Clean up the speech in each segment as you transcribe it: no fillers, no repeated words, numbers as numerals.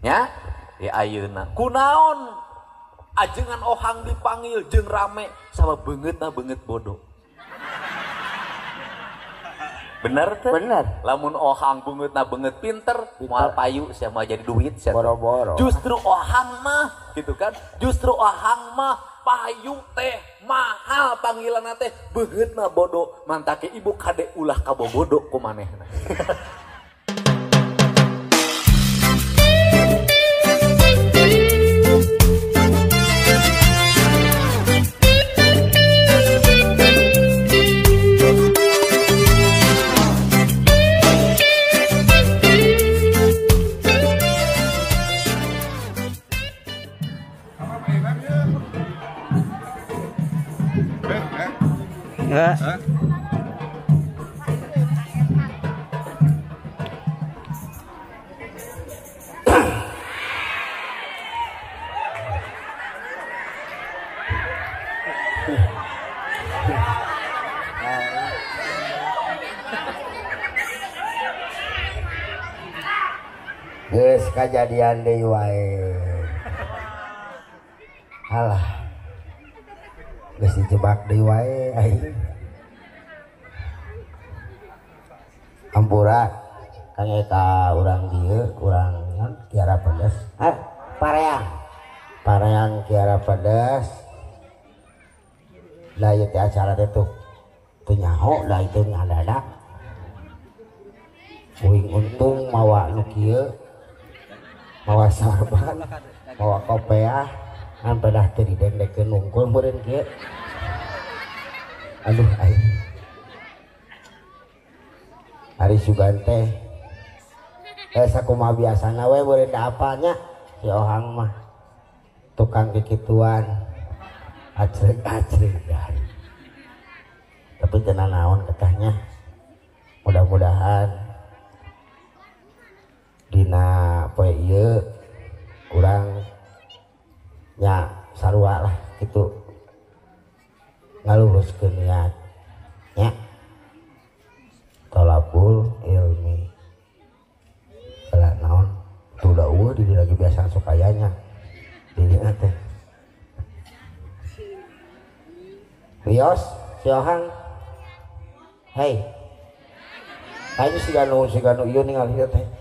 Nya ya ayeuna kunaon ajengan ohang dipanggil jeung rame sama beungeutna beungeut bodoh. Bener teh? Bener. Lamun ohang beungeutna beungeut pinter, moal payu sia moal jadi duit sia. Boro-boro. Justru ohang mah gitu kan. Justru ohang mah payu teh mahal panggilanna teh beungeutna bodoh. Mantake ibu kade ulah kabobodo ku manehna. Enggak. Geus kajadian deui wae. Alah. Geus dijebak deui wae aing. Ampura kang eta urang dieu urang Kiara Pedes. Pareang. Pareang Kiara Pedes. Lah ieu teh acara teh tuh teu nyaho da itu ngadadak. Uing untung mawa nu kieu. Mawa sarban, mawa kopeah, ngan pedah teu didendekkeun nungkul meureun kieu. Aduh aing. Ari sugan teh sakumaha biasana we meureun da apalnya si ohang mah tukang kikituan acreg-acreg dari. Tapi teu nanaon ketahnya. Mudah-mudahan dina poe ieu urang nya sarua lah kitu ngaluruskeun niat nya. Tolabul ilmi lah naon tuh udah eueuh di lagi biasa sok aya nya di dieu teh. Wios si ohang hei aing siga nu ieu ningali teh.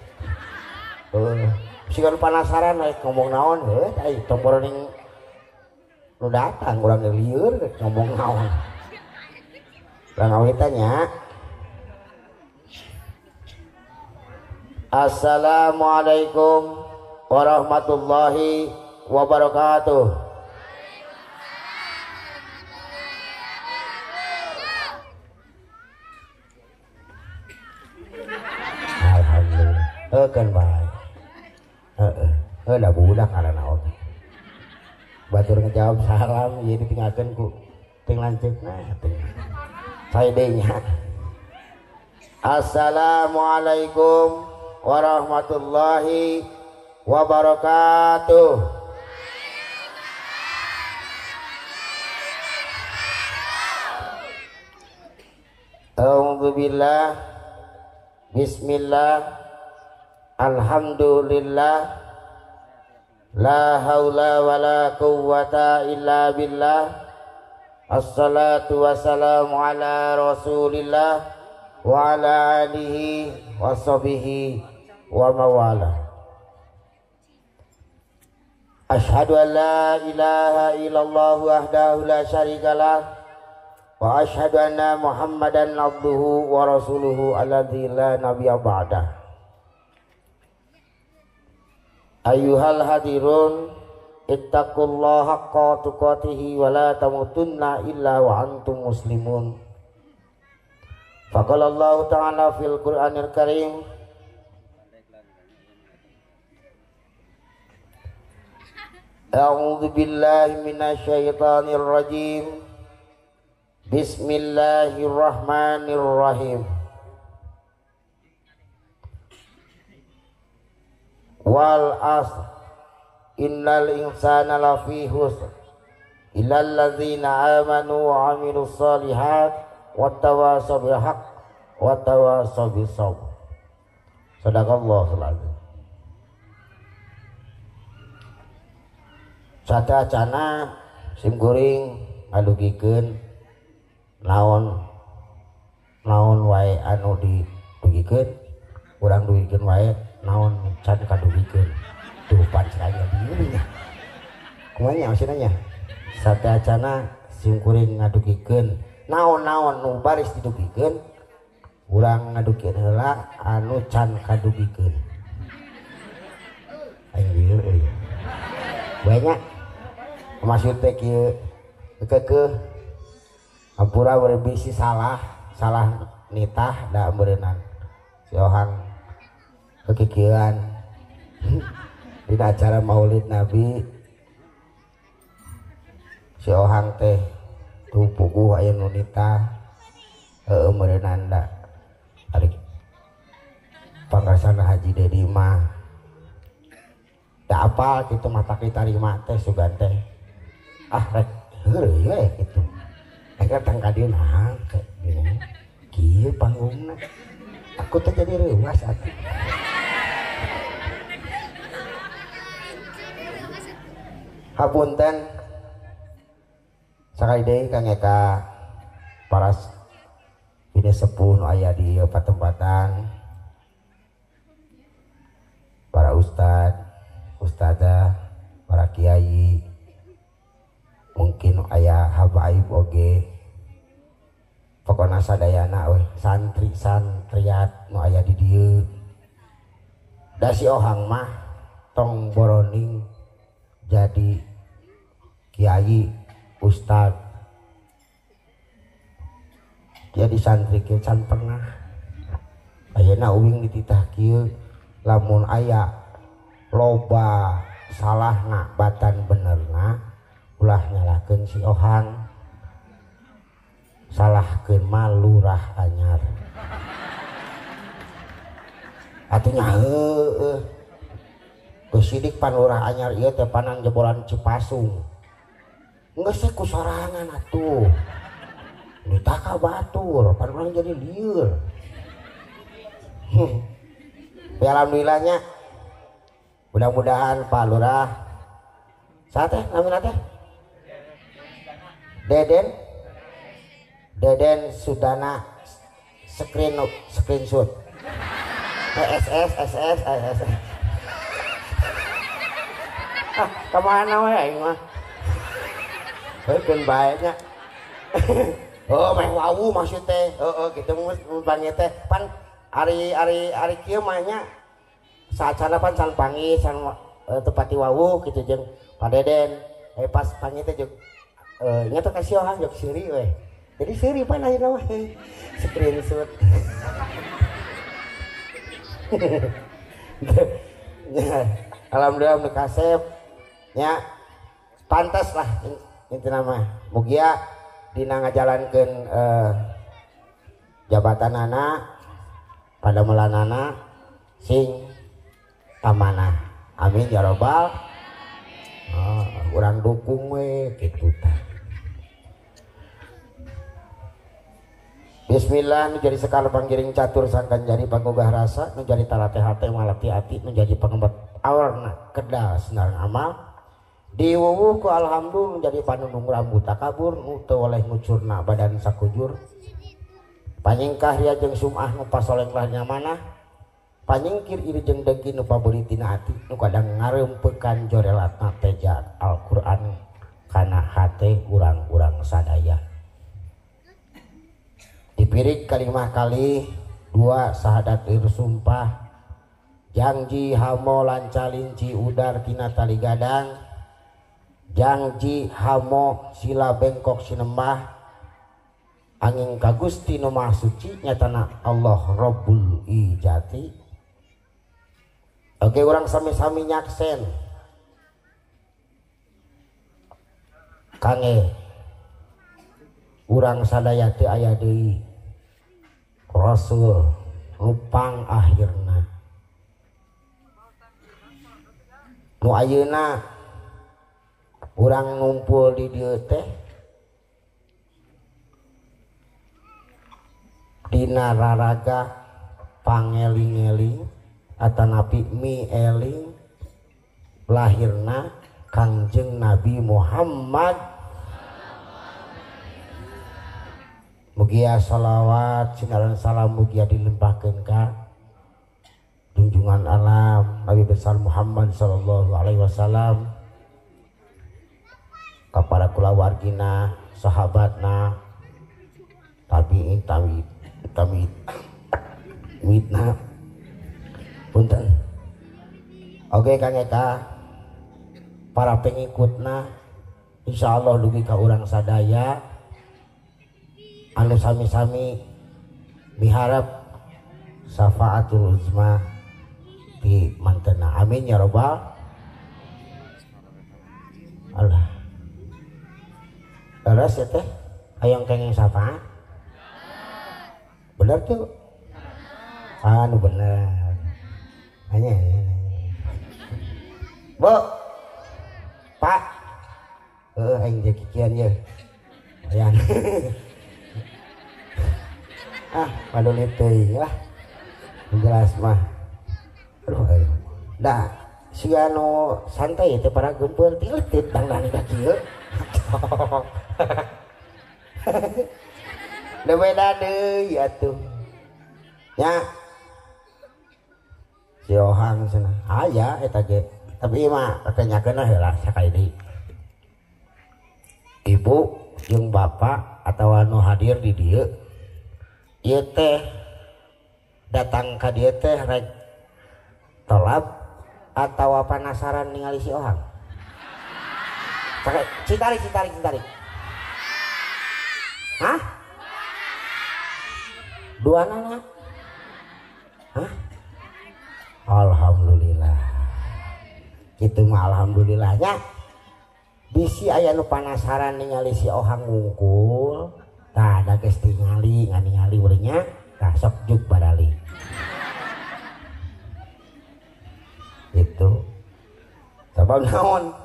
Siga nu panasaran rek ngomong naon heuh ai tong boroning nu datang urang lieur rek ngomong naon. Urang awitan nya. Assalamualaikum warahmatullahi wabarakatuh. Alhamdulillah. Heukeun bae. Heeh, heuh da budak karana oge. Batur ngejawab salam ieu ditinggalkeun ku ting lanceukna ting. Sae deui nya. Assalamualaikum warahmatullahi wabarakatuh. A'udzubillah, bismillah, alhamdulillah, la haula wala quwwata illa billah. Assalatu wassalamu ala rasulillah wa ala alihi wa sahbihi wa mawala. Ashhadu an la ilaha illallah wahdahu la syarikalah wa ashhadu anna Muhammadan abduhu wa rasuluhu alladzi la nabiyya ba'dah. Ayyuhal hadirun, ittaqullaha haqqa tuqatihi wa la tamutunna illa wa antum muslimun. Faqala Allah ta'ala fil Qur'anil Karim, A'udzu billahi minasyaitonir rajim. Bismillahirrahmanirrahim. Wal asr innal insana lafi khusr illal ladzina amanu wa amilus solihat wattawasaw bil haqq wattawasaw bis sabr. Sadaqallahul azim. Sateuacana sim kuring ngadugikeun naon naon wae anu didugikeun urang dugikeun wae naon can kadugikeun tuh panceranya dieu nya kumaha nya maksudna nya sateuacana sim kuring ngadugikeun naon-naon nu baris didugikeun urang ngadugikeun heula anu can kadugikeun aing lieur euy banyak maksud teh kieu keukeuh hampura bisi salah salah nitah da meureunnan si Ohang kekikieuan dina acara Maulid Nabi si Ohang teh tuh puguh aya nu nitah heueuh meureunnan da ari pangkasan Haji Dedi mah da apal kitu mata kitarima teh sugan teh ah rek heureuy we kitu rek datang ka dieu nah kieu panggungna aku teh jadi reuwas atuh hapunten sakali deui Kang Eka paras ini sepuh nu aya di patempatan para ustad ustadzah para kiai mungkin aya habaib oge pokona sadayana we santri santriat nu aya di dieu da si Ohang mah tong boroning jadi kiai ustad jadi santri kieu can pernah ayeuna uing dititah kieu lamun aya loba salahna batan benerna ulah nyalahkeun si Ohang salahkeun mah lurah anyar atuh nya heueuh geus sidik pan lurah anyar ieu teh panan jebolan Cipasung geus teh ku sorangan atuh nitah ka batur pan urang jadi lieur. Ya alhamdulillahnya mudah-mudahan Pak Lurah saha teh namina teh Deden Deden Sudana screenshot SS SS SS ah kemana we aing mah heukeun bae nya oh meh wau maksud teh heeh kitu mun panggil teh pan ari ari ari kieu mah nya saacana pan can panggil can tepati wawuh kitu jeung Pak Deden pas panggil teh jeung nya teh kasih orang jeung seuri we jadi seuri pan ayeuna mah screenshot. Alhamdulillah nu kasep nya pantas lah intina mah mugia dina ngajalankeun jabatanana padamelanana sing amanah amin ya robbal urang dukung we kitu tah. Bismillah nu jadi sekar panggiring catur sangkan jadi panggugah rasa nu jadi tarate hate malati ati nu jadi pangembat awarna kedal senarang amal diwuwuh ku alhamdulillah menjadi panundung rambut takabur nu teu oleh ngucurna badan sakujur panyingkah ria jeung sum'ah nu pasoleng lah nyamanah panyingkir iri jeung dengki nu pabeuli tina ati nu kadang ngarempekan jorelatna teja Al-Qur'an kana hate urang-urang sadaya dipirik kalimah kali dua sahadat lir sumpah janji hamo lancalinci udar tina tali gadang janji hamo sila bengkok sinembah angin ka Gusti nu Maha Suci nyatana Allah Rabbul Ijati. Oke urang sami-sami nyaksen kange urang sadaya teu aya deui Rasul lupang akhirna nu ayeuna urang ngumpul di dieu teh dina raraga pangeling-eling atanapi mieling lahirna Kangjeng Nabi Muhammad. Mugia sholawat sinaran salam mugia dilimpahkeun ka junjungan alam Nabi besar Muhammad sallallahu alaihi wasallam, ka para kulawargina, sahabatna, tabi'in, tabi'in, mitna, punten. Oke Kang Eta, para pengikutna insyaallah dugi ka urang sadaya anu sami-sami miharap syafaatul uzma di mantena. Amin ya robbal Allah. Terus ya teh hayang kenging syafaat. Bener tuh? Anu bener. Hanya Bu, Pak, aing jadi kikian ye. Ayan. Ah, paduli teuing lah. Jelas mah. Aduh, dah siga nu santai teh para gempul tiletit dangdan ka kieu. Da beda deui atuh. Nya. Si Ohang cenah aya eta ge. Tapi mah tanyakeun heula sakali deui. Ibu jeung bapak atawa nu hadir di dieu ieu teh datang ka dieu teh rek tolab atawa penasaran ningali si Ohang. Citarik citarik citarik. Hah? Dua nana? Hah? Alhamdulillah. Gitu mah alhamdulillahnya. Bisi aya nu panasaran ningali si Ohang ngungkul, tah da geus tingali nganingali urangnya, tah sok juk barali. Gitu. Sabab naon?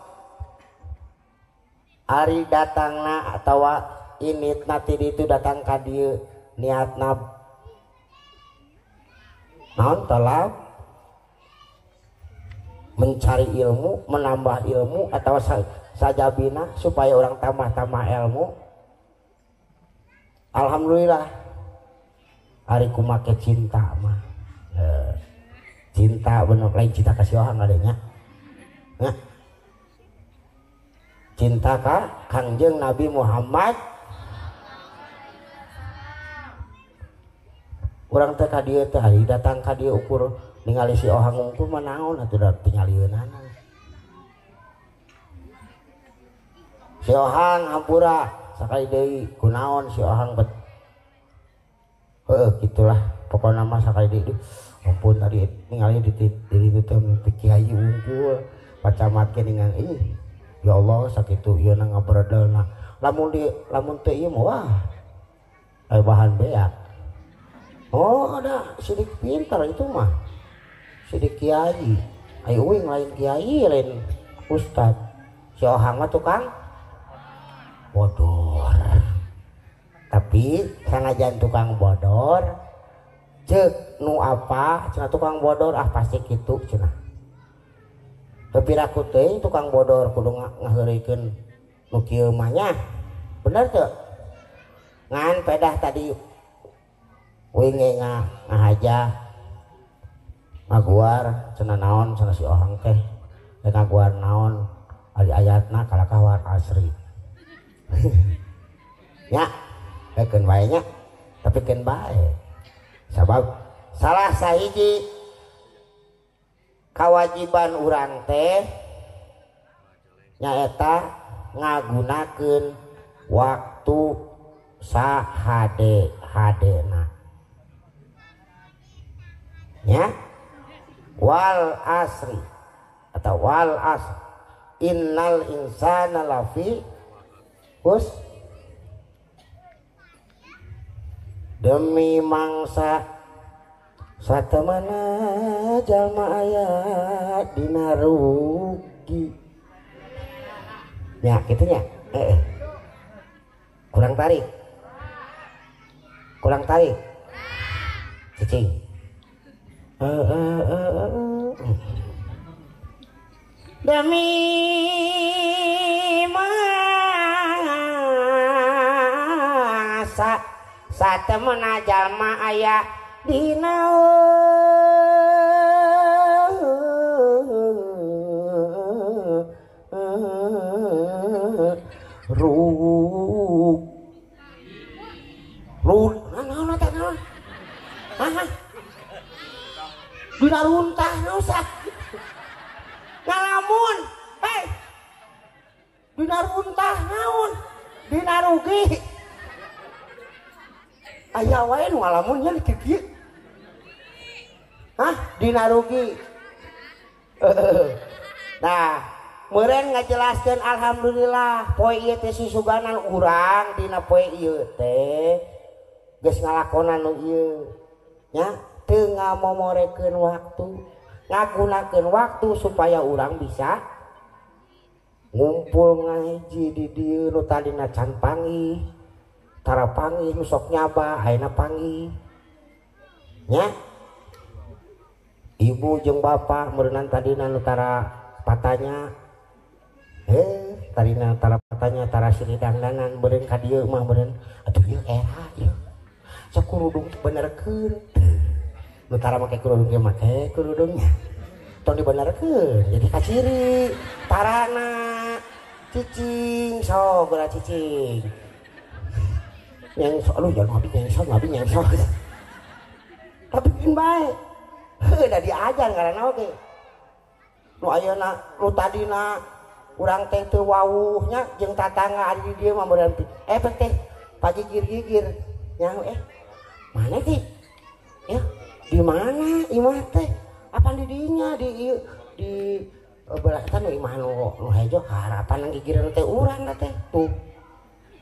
Ari datangna atawa initna ti ditu datang ka dieu niatna naon tolab mencari ilmu, menambah ilmu atau sajabina supaya orang tambah-tambah ilmu. Alhamdulillah ari kumake cinta mah. Cinta bener lain cinta kasih orang adanya. Nah. Cinta ka Kangjeng Nabi Muhammad. Urang teh ka dieu teh hari datang ka dieu ukur ningali si Ohang unggul mah naon atuh da tingalieunana. Si Ohang hampura sakali deui kunaon si Ohang bet. Heueuh gitulah pokona mah sakali deui ampun tadi ningali di ditu teh kiai unggul pacamat ge ningali ih ya Allah sakitu ieu na ngabredelna lamun di lamun teu ieu mah wah aya bahan beak. Oh ada sidik pintar itu mah sidik kiai, ayo uing lain kiai lain ustad, si Ohang mah tukang bodor. Tapi sanajan tukang bodor cek nu apa cenah tukang bodor ah pasti kitu cenah. Tapi raku teuing tukang bodor kudu ngaheureuikeun nu kieu mah nya. Bener teu? Ngan pedah tadi uing ge ngahaja ngaguar cenah naon cenah si Ohang teh rek ngaguar naon ari ayatna kalakah war asri. Nya keun bae nya tapi keun bae sabab salah sahiji kawajiban urang teh nyaeta ngagunakeun waktu sahade hadena nya wal asri atau wal asr innal insana lafi khus. Demi mangsa satemana jalma aya dina rugi nya kitu nya kurang tarik kurang tarik cicing. Demi Katemena jalma aya dina rug rug naon teh naon hah dina runtah naon ngalamun hei dina runtah naon dina rugi aya wae nu ngalamun nya kieu hah dina rugi. Nah meureun ngajelaskeun alhamdulillah poe ieu teh susuganan urang dina poe ieu teh geus ngalakonan nu ieu nya teu ngamomorekeun waktu ngagunakeun waktu supaya urang bisa ngumpul ngaji di dieu nu tadina can panggih tara panggih nu sok nyaba ayeuna panggih nya. Ibu jeung bapak meureunan tadina nu tara patanya tadina tara patanya tara silih dangdanan meureun ka dieu mah meureun atuh ieu era ieu sok kurudung benerkeun nu tara make kerudung ge make kerudungnya tong dibenerkeun jadi kaciri parana cicing sok geura cicing nyengsok lu jangan abi nyengsok abi nyengsok tapi pin bae heuh da diajar ngaranna oge nu ayeuna nu tadina urang teh teu wawuh nya jeung tatangga ari di dieu mah meureun teh pagigir-gigir nyaho mana sih ya di mana imah teh apan di dinya di ieu di belah eta nu imah nu hejo harapan gigireun teh urang teh tuh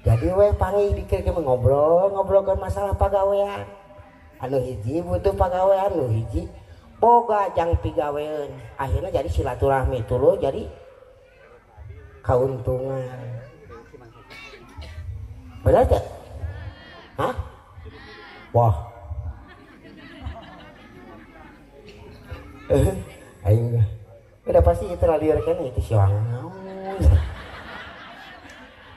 jadi we panggih dikir ngobrol ngobrolkeun masalah pagawean anu hiji butuh pagawean nu hiji boga jang pigawean akhirnya jadi silaturahmi tuluy jadi kauntungan benar teh hah wah aing udah pasti itu lieur kan itu si wang naon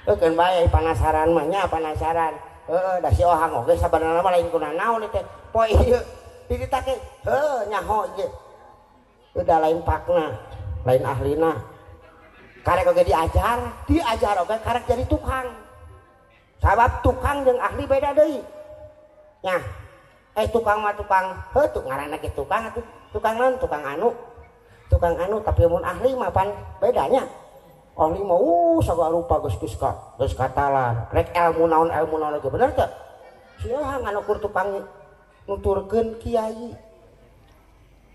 keun bae penasaran mah nya penasaran heeh da si Ohang oge sabenerna mah lain kuna naon teh poe ieu dititake heuh nyaho ieu udah lain pakna lain ahlina karek oge diajar diajar oge karek jadi tukang sabab tukang jeung ahli beda deui nya tukang mah tukang heuh tuh ngaranna ge tukang atuh tukang naon tukang anu tapi mun ahli mah pan bedanya ahli mah sagala rupa geus geus geus katalan rek ilmu naon ge bener teu sia nganukur tukang nuturkeun kiai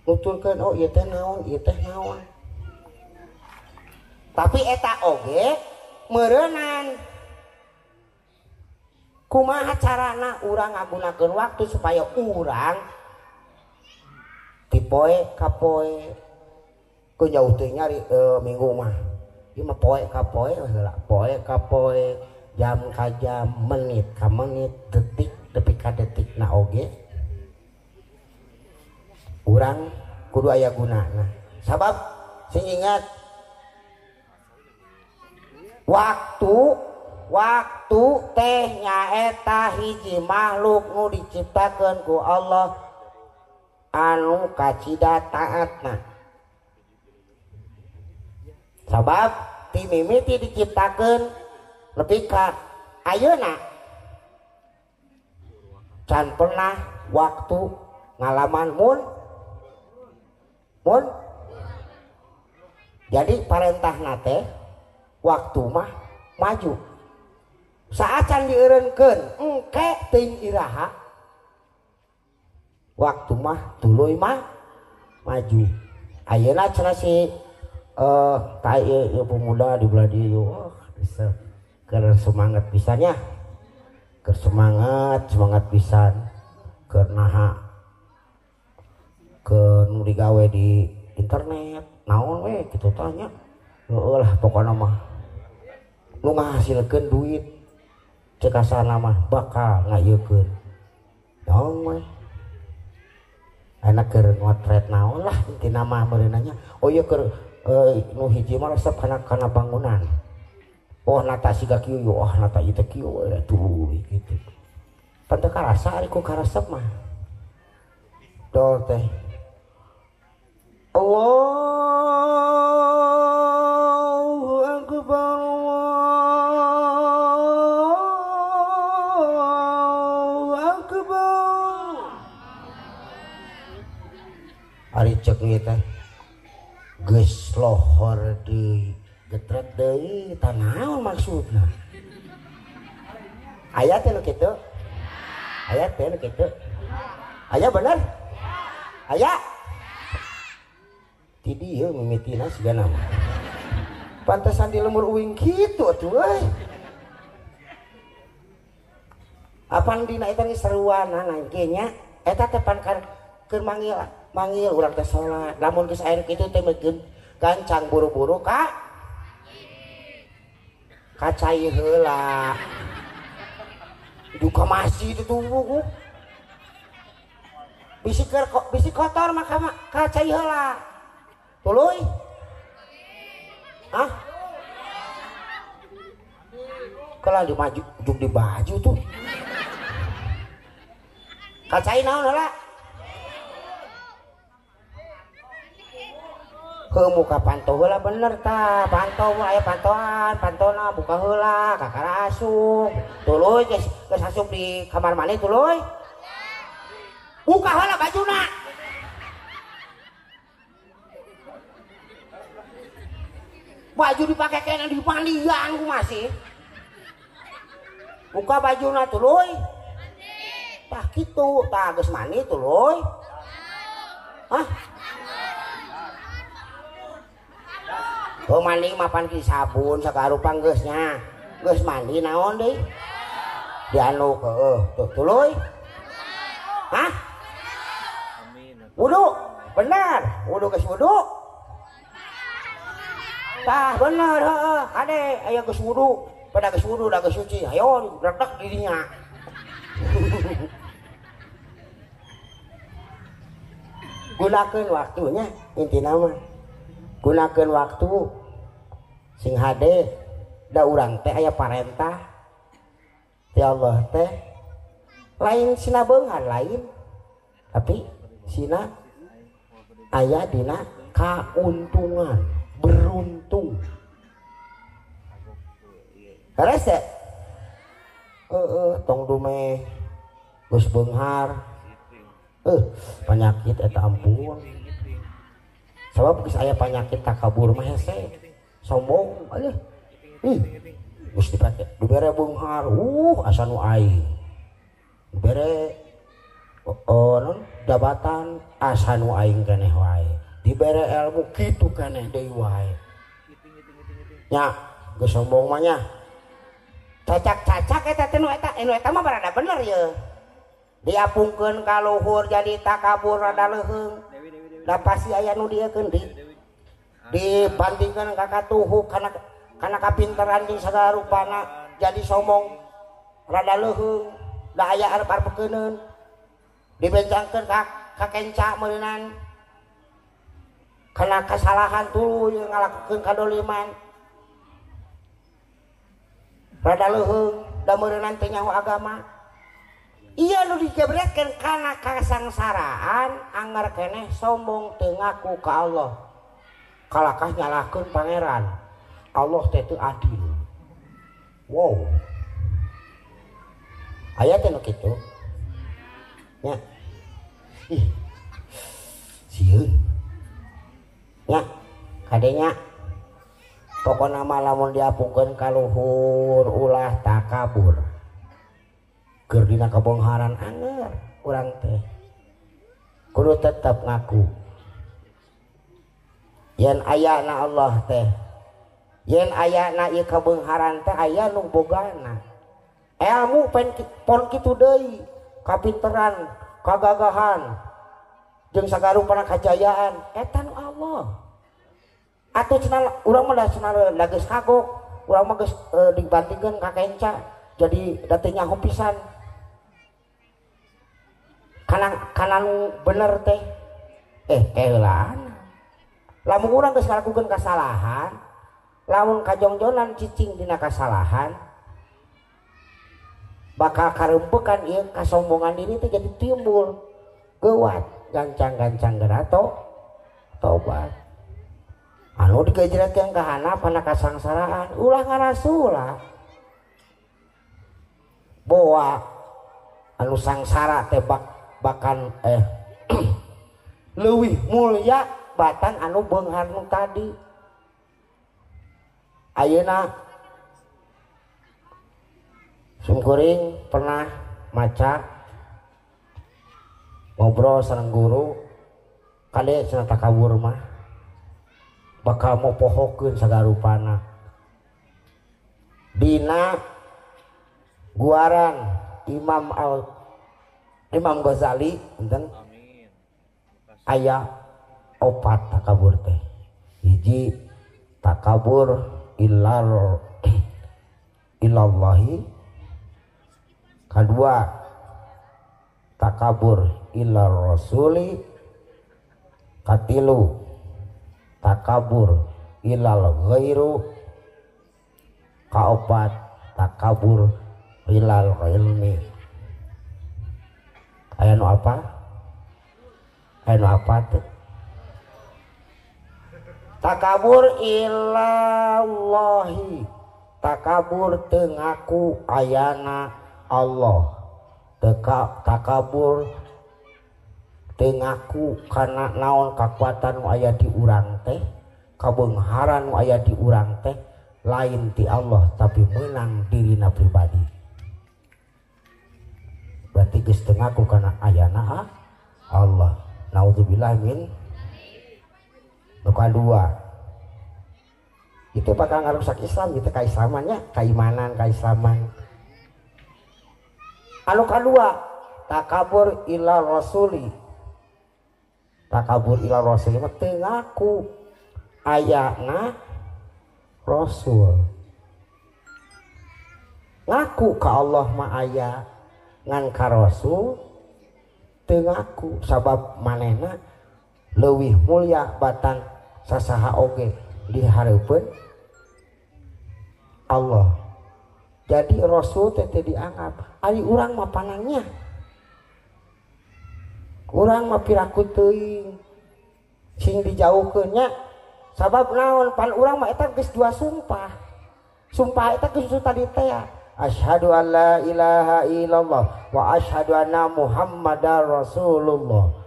nuturkeun oh ieu teh naon ieu teh naon tapi eta oge meureunan kumaha carana urang ngagunakeun waktu supaya urang ti poe ka poe ku jauh teh nyari minggu mah ieu mah poe ka poe heula poe ka poe jam ka jam menit ka menit detik depi ka detikna oge urang kudu aya gunana sabab sing ingat waktu teh nyaeta hiji makhluk nu diciptakeun ku Allah anu kacida taatna sabab ti mimiti diciptakeun nepi ka ayeuna can pernah waktu ngalaman mun jadi parentahna teh waktu mah maju saacan dieureunkeun engke teuing iraha waktu mah tuluy mah maju ayeuna cenah si ka ieu pemuda di belah dieu wah bisa keur semangat pisannya keur semangat pisan keur naha keur nu digawe di internet naon we kitu tah nya heueuh lah pokona mah nu ngahasilkeun duit cek asana mah bakal ngayeukeun naon we ayeuna keur ngotret naon lah intina mah meureunna nya oh ieu keur nu hiji mah resep kana bangunan oh nata siga kieu oh nata ieu teh kieu we tuluy kitu Pan teu karasa ari ku karesep mah. Dol teh. Allahu akbar, Allahu akbar. Ari cek teh geus lohor deui, getret deui, tah naon maksudna? Aya teh nu kitu? Aya teh nu kitu? Aya bener? Aya? Ti dieu mimitina sigana mah. Pantesan di lemur uing kitu atuh euy. Apan dina eta geus seruanana ge nya, eta teh pan keur manggil manggil urang teh salat. Lamun geus aya kitu teh gancang buru-buru ka kacai heula. Duka masjid itu buku. Bisi keur bisi kotor maka kacai heula. Tuluy. Hah? Kalau di maju juk di baju tuh. Kacai naon heula? Ke muka pantau heula bener tah, pantau mah aya pantoan, pantona buka heula, kakara asup. Tuluy geus geus asup di kamar mandi tuluy. Buka heula bajuna. Baju dipake kena di mandian ku masih. Buka bajuna tuluy. Tah kitu, tah geus mandi tuluy. Hah? Oh mandi mapan ki sabun sagarupa geus nya. Geus mandi naon deui? Dianu heueuh tuh tuluy. Hah? Wudu. Bener, wudu geus wudu. Tah bener heueuh, kade aya geus wudu, pada geus wudu da geus suci. Hayo dredeg di dinya. Gunakeun waktunya intina mah. Gunakeun waktu sing hade da urang teh aya parentah ti Allah teh lain sina beunghar lain tapi sina aya dina kauntungan beruntung. Beres teh? Heeh, tong dumeh geus beunghar. Penyakit eta ampun. Sabab geus aya penyakit takabur mah hese. Sombong aleuh. Ih, geus dipake dibere beunghar, asa nu aing. Dibere non jabatan asa nu aing keneh wae. Dibere ilmu kitu keneh deui wae. Nya, geus sombong mah nya. Cacak-cacak eta teh nu eta, nu eta mah barada bener ye. Diapungkeun ka luhur jadi takabur rada leuheung. Da pasti aya nu diekeun di dibandingkeun ka katuhu kana kana kapinteran jeung sagala rupana jadi sombong rada leuheung da aya arep-arepkeuneun dibencangkeun ka kenca meureunan kana kasalahan tuluy ngalakukeun kadoliman rada leuheung da meureunan teh nyaho agama. Iya nu dijebretkeun kana kasangsaraan anggar keneh sombong teu ngaku ka Allah. Kalakah nyalahkeun pangeran. Allah teh teu adil. Wow. Aya teh nu kitu. Nya. Ih. Sieun. Nya, kadenya. Pokona mah lamun diapungkeun ka luhur ulah takabur. Keur dina kabongharan anger urang teh kudu tetep ngaku yen ayana Allah teh yen ayana ieu kabeungharan teh aya nu bogana ilmu pon kitu deui kapinteran kagagahan jeung sagarupana kajayaan eta nu Allah atuh cenah urang mah da cenah geus kagok urang mah geus dibandingkeun ka kenca jadi da teu nyaho pisan kana nu bener teh keulaan lamun urang geus ngalakukeun kasalahan lamun kajongjonan cicing dina kasalahan Bakal karempekan ieu kasombongan diri teh jadi timbul. Geuwat gancang-gancang geura tobat. Anu digejretkeun ka handap kana kasangsaraan ulah ngarasula. Boa anu sangsara teh bahkan leuwih mulia batan anu beunghar nu tadi. Ayeuna sungkuring pernah maca ngobrol sareng guru kade cenah takabur mah bakal mopohokeun sagarupana dina guaran Imam Ghazali enten aya opat takabur teh. Hiji takabur ilallahi, kedua takabur ilal rasuli, katilu takabur ilal ghairu, kaopat takabur ilal ilmi. Aya nu apa? Aya nu apa teh? Takabur ilallahi, takabur teu ngaku ayana Allah, takabur teu ngaku kana naon kakuatan nu aya di urang teh, kabeungharan nu aya di urang teh lain ti Allah tapi meunang dirina pribadi. Berarti geus teu ngaku kana ayana Allah. Naudzubillah min. Nu kadua itu bakal ngarusak Islam gitu, kaislamannya, keimanan, kaislaman. Anu kadua takabur ila rasuli, takabur ila rasuli mah teu ngaku ayana rasul. Ngaku ka Allah mah aya, ngan ka rasul teu ngaku sabab manehna leuwih mulia batan sasaha oge di hareupeun Allah. Jadi rasul teh teu dianggap. Ari urang mah panangnya, urang mah piraku teuing sing dijauhkeun nya. Sabab naon pan urang mah eta geus dua sumpah. Sumpah eta geus tadi teh asyhadu an la ilaha illallah wa asyhadu anna muhammadar rasulullah.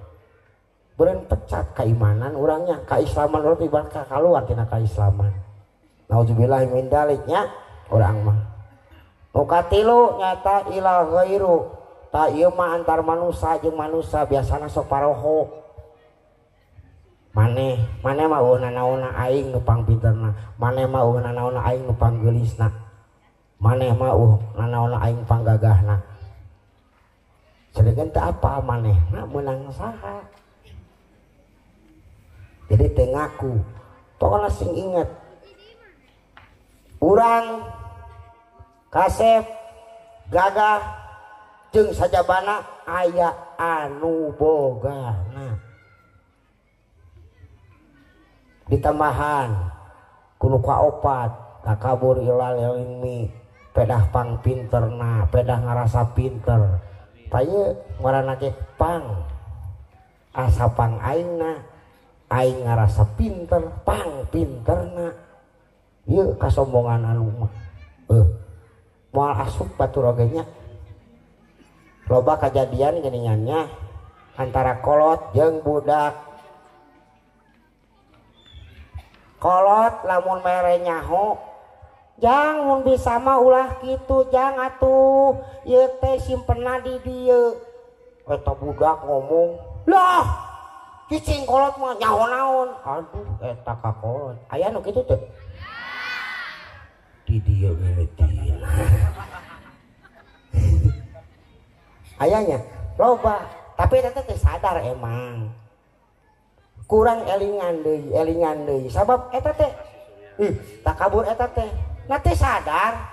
Beureun pecat keimanan urangnya, keislaman urang ibarat kaluar tina keislaman. Nauzubillah min dzalik nya urang mah. Nu katilu nyata ila ghairu. Ta ieu mah antar manusa jeung manusa biasana sok paroho. Maneh, maneh mah eueuh nanaonna aing nu pangpinterna, maneh mah eueuh nanaonna aing nu panggeulisna. Maneh mah eueuh nanaonna aing panggagahna. Sedengkeun teu apa manehna meunang saha. Jadi teu ngaku. Pokona sing inget. Urang kasep gagah jeung sajabana aya anu bogana. Ditambahan kudu kaopat takabur ilal ilmi, pedah pang pinterna, pedah ngarasa pinter. Ta ieu ngaranna ge pang. Asa pang aingna, aing ngarasa pinter, pang pinterna. Ieu kasombongan anu mah. Moal asup batur oge nya. Loba kajadian geuningannya antara kolot jeung budak. Kolot lamun mere nyaho, jang mun bisa mah ulah kitu jang atuh, ieu teh simpenna di dieu. Eta budak ngomong, "Lah, cicing kolot mah nyaho naon?" Aduh, eta ka kolot. Aya nu kitu teu? Di dieu mimitina. Ayahnya loba, tapi eta teh sadar emang. Kurang elingan deui sabab eta teh takabur eta teh. Na teh sadar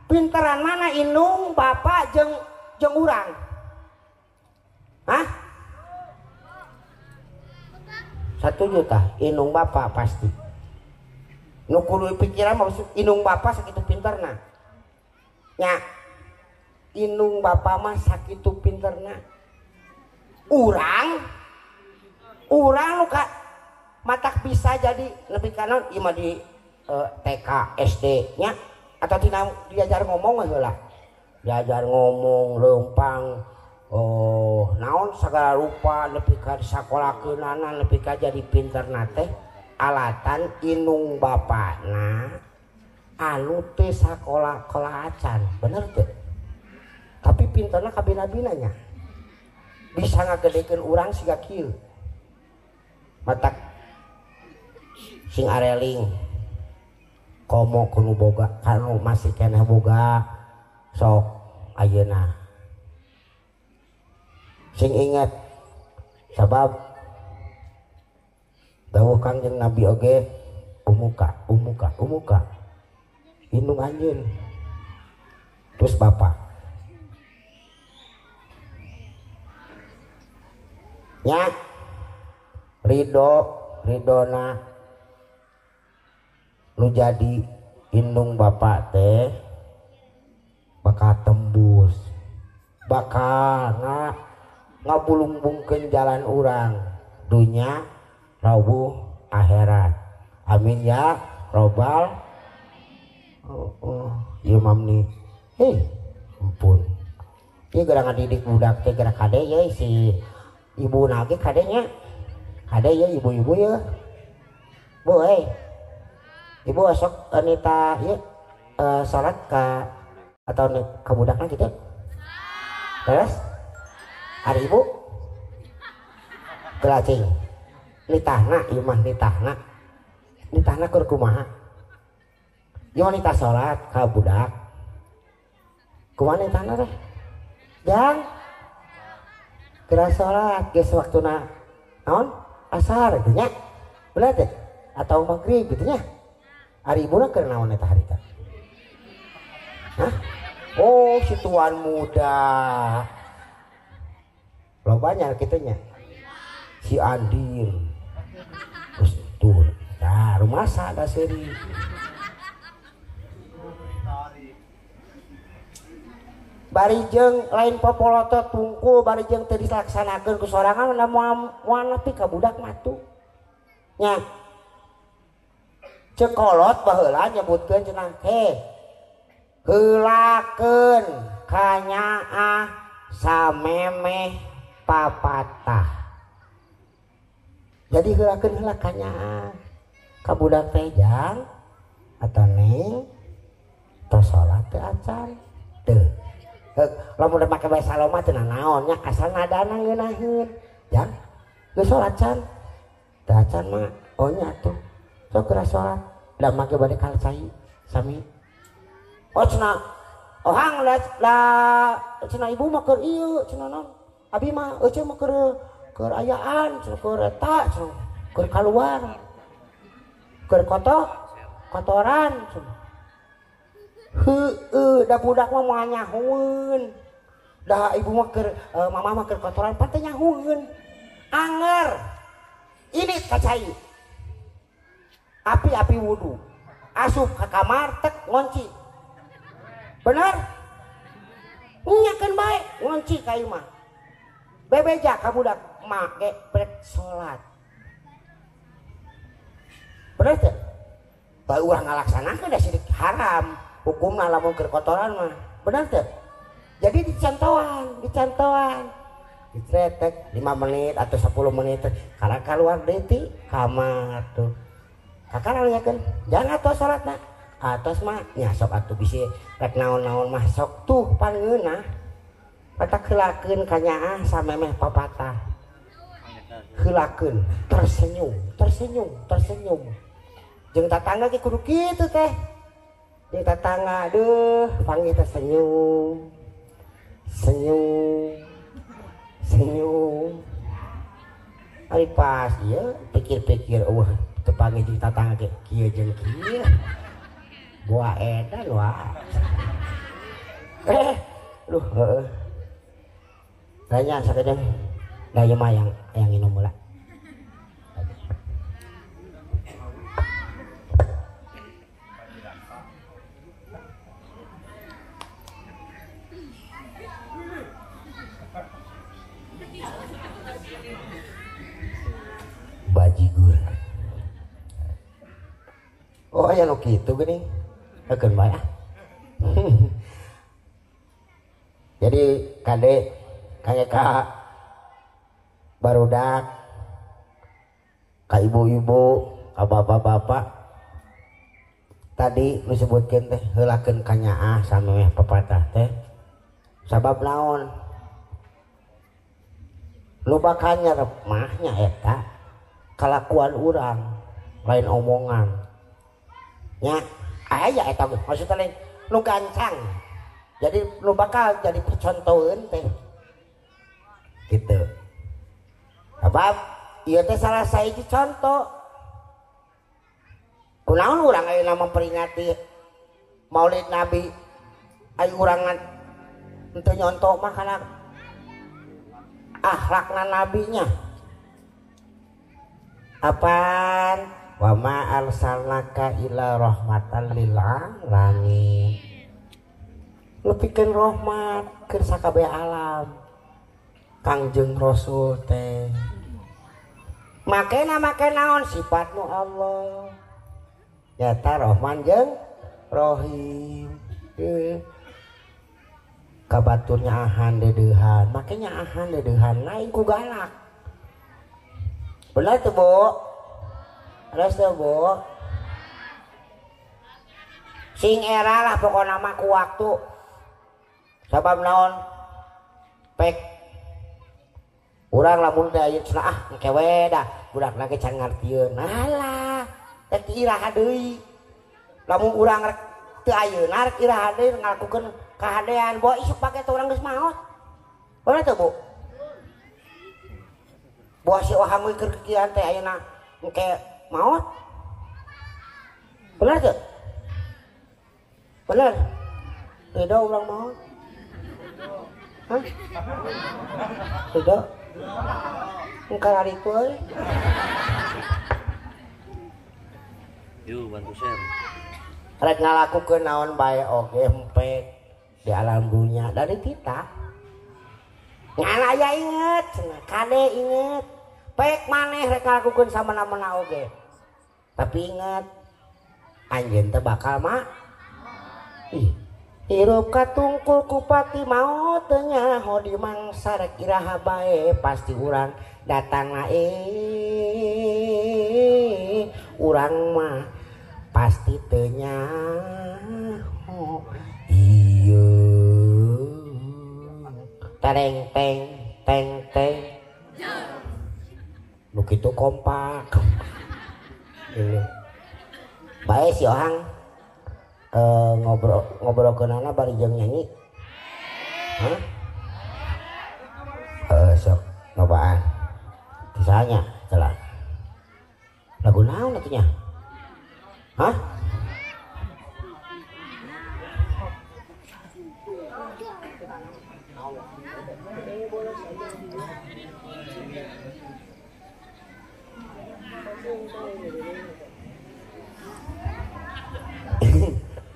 pinteran mana indung bapak jeung urang. Hah? 1 juta indung bapak pasti. Nu kudu pikiran maksud indung bapak sakitu pinterna. Nya. Indung bapa mah sakitu pinterna. Urang nu ka matak bisa jadi nepi ka naon ieu mah di TK SD nya atau tina diajar ngomong heula. Diajar ngomong leumpang oh naon sagala rupa nepi ka disakolakeunana nepi ka jadi pinterna teh alatan indung bapana anu teu sakola-kola acan, bener teu? Tapi pinterna kabina-binanya. Bisa ngagedekeun urang siga kieu. Matak sing areling komo kuno boga kanu masih keneh boga sok ayeuna. Sing inget sabab dawuh Kangjeng Nabi oge umuka umuka umuka indung anjeun terus bapa nya ridho ridona nu jadi indung bapak teh bakal tembus bakal ngabulungbungkeun jalan urang dunya rawuh akhirat. Amin ya robbal. Oh ieu mamni heh ampun ieu gara ngadidik budak teh gara kade ye si ibu nage kadenya kade ya ibu-ibu ya bu eh ibu sok anita ya salat ka atau ka budakna gitu terus ari ibu gelacing nitahna ieu mah nitahna nitahna keur kumaha ieu mah nitah salat ka budak kumaha nitahna teh jang geura salat geus waktuna naon asar gitu nya bener teh atau maghrib gitu nya ari ibuna keur naon eta harita hah oh si tuan muda lobanya kitu nya si Andin terus tur nah rumasa da seuri bari jeung lain popolotot tungkul bari jeung teu dilaksanakeun ku sorangan da moal nepi ka budak mah tuh nya ceuk kolot baheula nyebutkeun cenah he heulakeun kanyaah samemeh papatah. Jadi heulakeun heula kanyaah ka budak teh jang atau neng tos salat teu acan teu. Lamun make bahasa loma teu nanaon nya asal nadana ngeunaheun jang geus salat can teu acan mah oh nya atuh sok geura salat da make bade kalcai sami oh cenah ohang la cenah ibu mah keur ieu cenah naon abi mah euceu mah keur ayaan cenah keur eta cenah keur kaluar keur kotoran cenah heueuh da budak mah moal nyahoeun da ibu mah keur mama mah keur kotoran pan teh nyahoeun anger ini kacai api-api wudu asup ka kamar tek ngonci bener nyakeun bae ngonci ka imah bebeja ka budak make brek salat bener teh bae urang ngalaksanakeun da sirik haram hukumna lamun keur kotoran mah bener teh jadi dicantoan ditretek 5 menit atau 10 menit karena keluar deui ti kamar tuh kakak nanyakeun jangan atuh salatna atos mah nya sok atuh bisi rek naon-naon mah sok tuh pangeunah patak heulakeun kanyaah samemeh papatah heulakeun tersenyum tersenyum tersenyum jeung tatangga ge kudu kitu teh jeung tatangga deuh panggih teh senyum senyum senyum ari pas ieu pikir-pikir eueuh teu panggih jeung tatangga ge kieu jeung kieu buah edan wah duh heeh tanya sakedeng da ieu mah yang minum heula. Oh aya nu kitu geuning. Heukeun bae ah. Jadi kade kaya ka barudak, ka ibu-ibu, ka bapak-bapak tadi nu sebutkeun teh heulakeun kanyaah samemeh papatah teh. Sabab naon? Nu bakal nyerep mah nya eta kalakuan urang, lain omongan. Nya aya eta maksudna lain nu gancang. Jadi nu bakal jadi percontohan teh. Gitu. Sebab ieu teh salah sahiji contoh. Kunaon urang ayeuna memperingati Maulid Nabi, ayo urang henteu nyontoh mah kana akhlakna nabinya. Apaan? Wa ma arsalnaka illa rahmatan lil alamin. Nepikeun rahmat keur sakabeh alam. Kangjeng Rasul teh. Makena make naon sifatmu Allah. Nyata Rahman jeung Rohim. Kabatur nyaahan deudeuhan, make nyaahan deudeuhan lain ku galak. Bener tuh, Bu? Terus tuh, Bu? Sing era lah pokokna mah ku waktu. Sabab naon? Pek urang lamun teh aya cenah ah engke we dah budakna ge can ngartieun. Alah, teh iraha deui. Lamun urang rek teu ayeuna rek iraha deui ngalakukeun kahadean boh isuk pake teh urang geus maot. Bener teu, Bu? Boh si Ohang we keur kikian teh ayeuna engke maot. Bener teu? Bener. Ridho urang maot. Hah? Ridho? Engkau hari itu euy. Yuk bantu share. Rek ngalakukeun naon bae oge empek di alam dunia dari kita. Ngan aya inget, cenah kade inget. Pek maneh rek ngalakukeun samana-mana oge. Tapi inget anjeun teh bakal mah ih hirup katungkul kupati maot teu nyaho di mangsa rek iraha bae pasti urang datangna urang mah pasti teu nyaho ieu tereng teng teng teng nu kitu kompak bae si Ohang ngobrol keunana bari jeung nyanyi. Hah? Sok ngobaan. Kisahnya celah. Lagu naon atuh nya? Hah?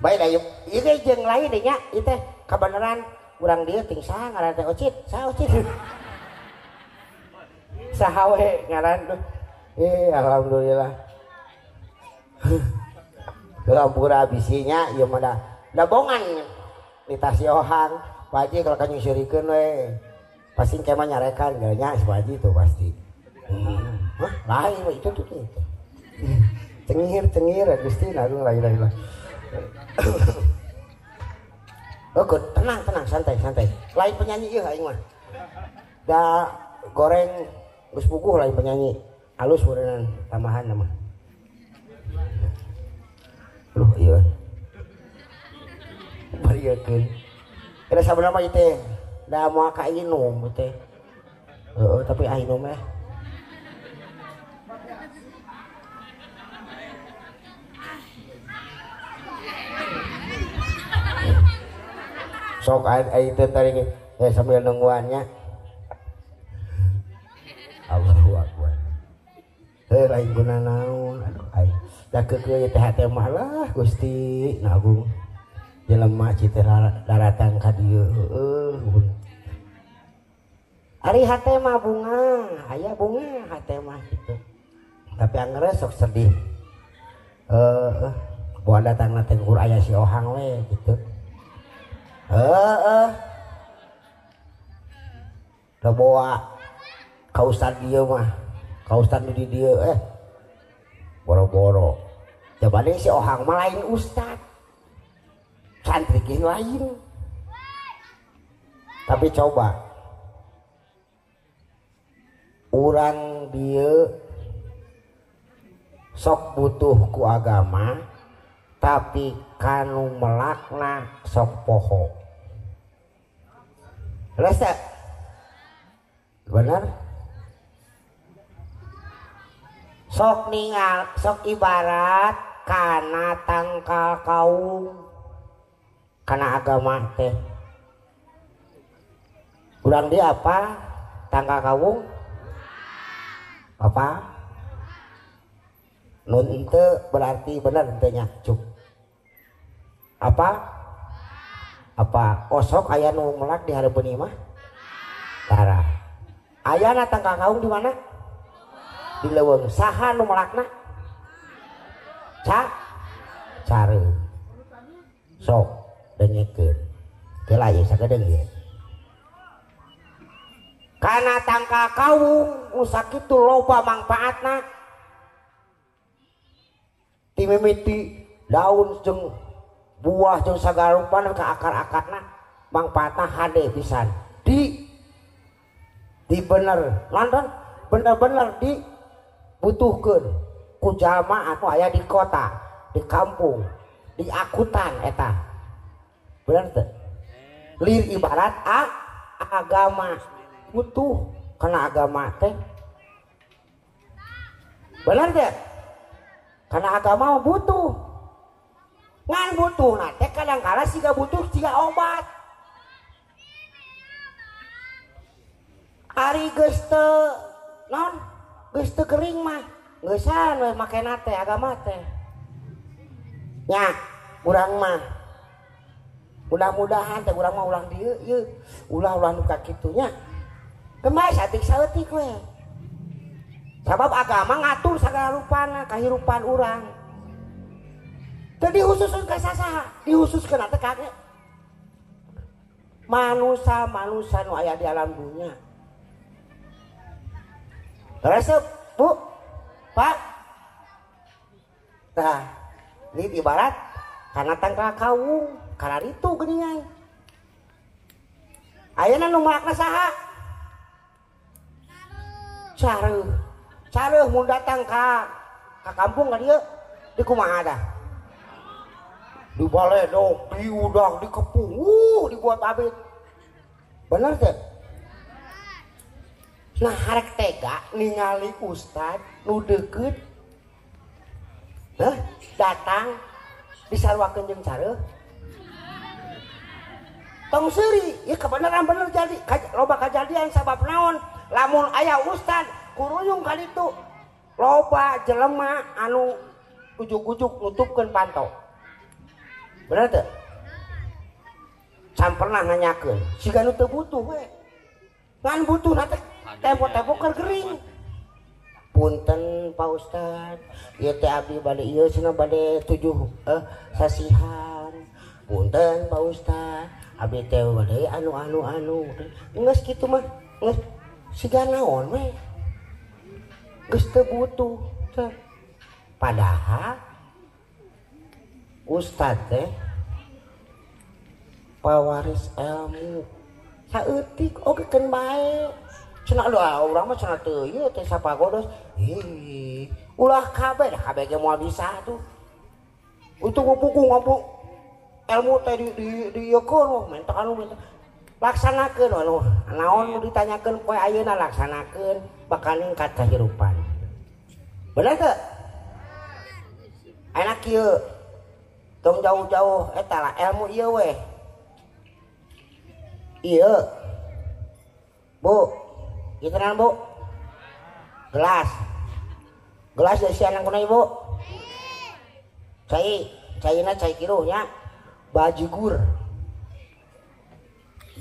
Baik dah yuk, ieu jeung lain deh nya, ieu teh kabeneran urang dieu ting saha ngaran teh Ocit, saha Ocit. Saha we ngaran tuh. Alhamdulillah. Ampura bisinya ieu mah da dabongan di tas Ohang. Pak Haji kalau kan nyusirikeun we. Pasti engke mah nyarekan nya si Pak Haji tuh pasti. Hah, lain we itu tuh itu. Cengir-cengir Gusti aduh la ilaha illallah. Oh, tenang, tenang, santai, santai. Lain penyanyi ieu aing mah. Da goreng geus puguh lain penyanyi. Alus meureunnan tambahan mah. Loh, ieu. Bariekeun. Eta sabenerna mah ieu teh da moal ka inum teh. Heeh, tapi aing mah sok aing teh tadi sambil nungguannya. Allahu akbar. Heuh lain guna naon aduh aing da keukeuh teh hate mah lah Gusti Agung jelema citra daratang ka dieu heueuh. Ari hate mah bunga, aya bunga hate mah gitu. Tapi anggeus sok sedih. Heeh. Buat datang teh ukur aya si Ohang we gitu. Heeh. Da bawa ka ustad dieu mah. Ka ustad nu di dieu boro-boro. Jabane si Ohang mah lain ustad. Santri ge lain. Tapi coba urang dieu sok butuh ku agama tapi kanu melakna sok poho. Rasa bener? Sok ningal, sok ibarat kana tangkal kaung kana agama teh. Urang dia apa? Tangkal kawung? Apa? Nun ente berarti bener ente nya cuk. Apa? Apa? Osok aya nu melak di hareupeun imah? Tara. Ayana tangkal kaung di mana? Di leuweung. Saha nu melakna? Care. Sok dengekeun. Keula ieu sakedeung ieu. Kana tangkal kawung nu sakitu loba mangpaatna. Timimiti daun jeung buah jeung sagala rupana ka akar-akarna mangpaatna hade pisan. Di bener lantan bener-bener dibutuhkeun ku jalma anu aya di kota, di kampung, di akutan eta. Bener teu? Lir ibarat agama butuh kana agama teh. Bener teu? Karena agama butuh. Ngan butuh nah teh kadang-kala siga butuh siga obat. Ari geus teu non geus teu kering mah geusan we makena teh agama teh. Nya urang mah mudah-mudahan teh urang mah ulah dieu ieu ulah-ulah nu ka kitu nya. Kemas saeutik saeutik we. Sabab agama ngatur sagala rupana kahirupan urang. Teu dihususkeun ka sasaha, dihususkeun teh ka manusa-manusa nu aya di alam dunya. Resep, Bu, Pak. Tah, ini ibarat kana tangkal kawung, kana itu geuningan. Ayeuna nu malakna saha? Careuh. Careuh mun datang ka kampung ka dieu di kumaha dah? Dibaledog, diudang, dikepung, dibuat abit. Bener teh? Nah harek tega ningali ustad nu deukeut heh datang disaruakeun jeung careuh. Tong seuri, ieu kebenaran bener jadi loba kajadian sabab naon? Lamun aya ustad kuruyung ka ditu loba jelema anu ujug-ujug nutupkeun panto. Bener teu? Can pernah nanyakeun, siga nu teu butuh we. Ngan butuh teh tempo-tempo keur gering. Punten Pak Ustad, ieu teh abdi bade ieu cenah bade 7 sasihan. Punten Pak Ustad, abdi teh bade anu. Geus kitu mah, geus siga naon we. Geus teu butuh teh. Padahal Ustad teh pawaris ilmu saeutik oge keun bae. Cenah doa urang mah cenah teu ieu teh sapagodos. Ih, ulah kabeh dah kabeh ge moal bisa tuh. Untuk buku ngomong ilmu teh di ieukeun menta anu menta. Laksanakeun anu naon nu ditanyakeun poe ayeuna laksanakeun bakal ningkat kahirupan. Bener teu? Enak kieu. Tong jauh-jauh eta lah ilmu ieu weh. Ieu. Bu, ieu tenan Bu. Gelas. Gelas diisian kuna Ibu. Cai, caina cai kiruh nya. Bajigur.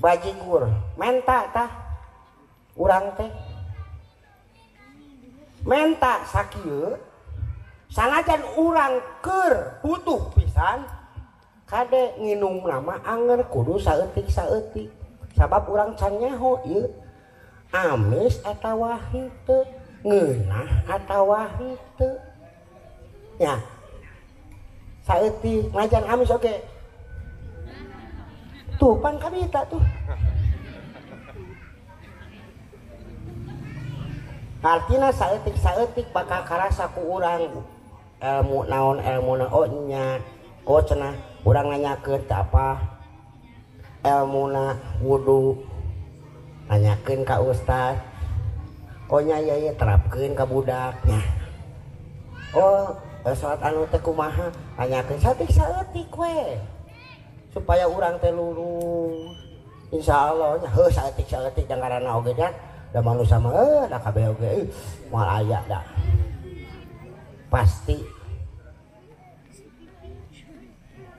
Bajigur, menta tah. Urang teh. Menta sakieu. Sanajan urang keur butuh pisan kade nginum nama anger kudu saeutik-saeutik. Sabab urang can nyaho ieu amis atawa henteu, ngeunah atawa henteu. Ya. Saeutik najan amis oge. Tuh pan kabita tuh. Artina saeutik-saeutik bakal karasa ku urang ilmu naon ilmu na oh nya oh cenah urang nanyakeun teh apa ilmuna wudu nanyakeun ka ustad oh nya ieu ieu terapkeun ka budaknya oh salat anu teh kumaha nanyakeun saeutik-saeutik we supaya urang teh lurus insyaallah nya heuh saeutik-saeutik jangarana oge nya da manusia mah da kabeh oge moal aya da pasti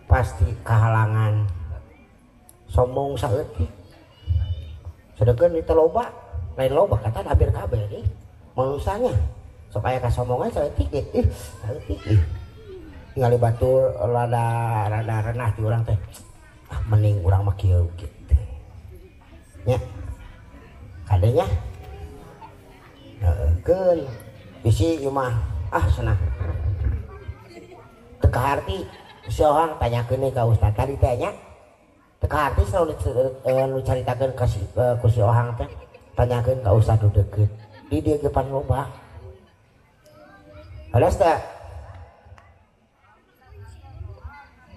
pasti kahalangan sombong saeutik sedengkeun di loba lain loba kata hampir kabeh nih manusanya sok aya kasombongan saeutik ih saeutik ih ningali batur rada rada renah di urang teh ah mending urang mah kieu kitu nya kadenya heeh bisi ieu mah ah cenah teu kaharti si Ohang tanyakeun ka ustad tadi teh nya teu kaharti nu caritakeun ka si ku si Ohang teh tanyakeun ka ustad nu deukeut di dieu ge pan loba halas teh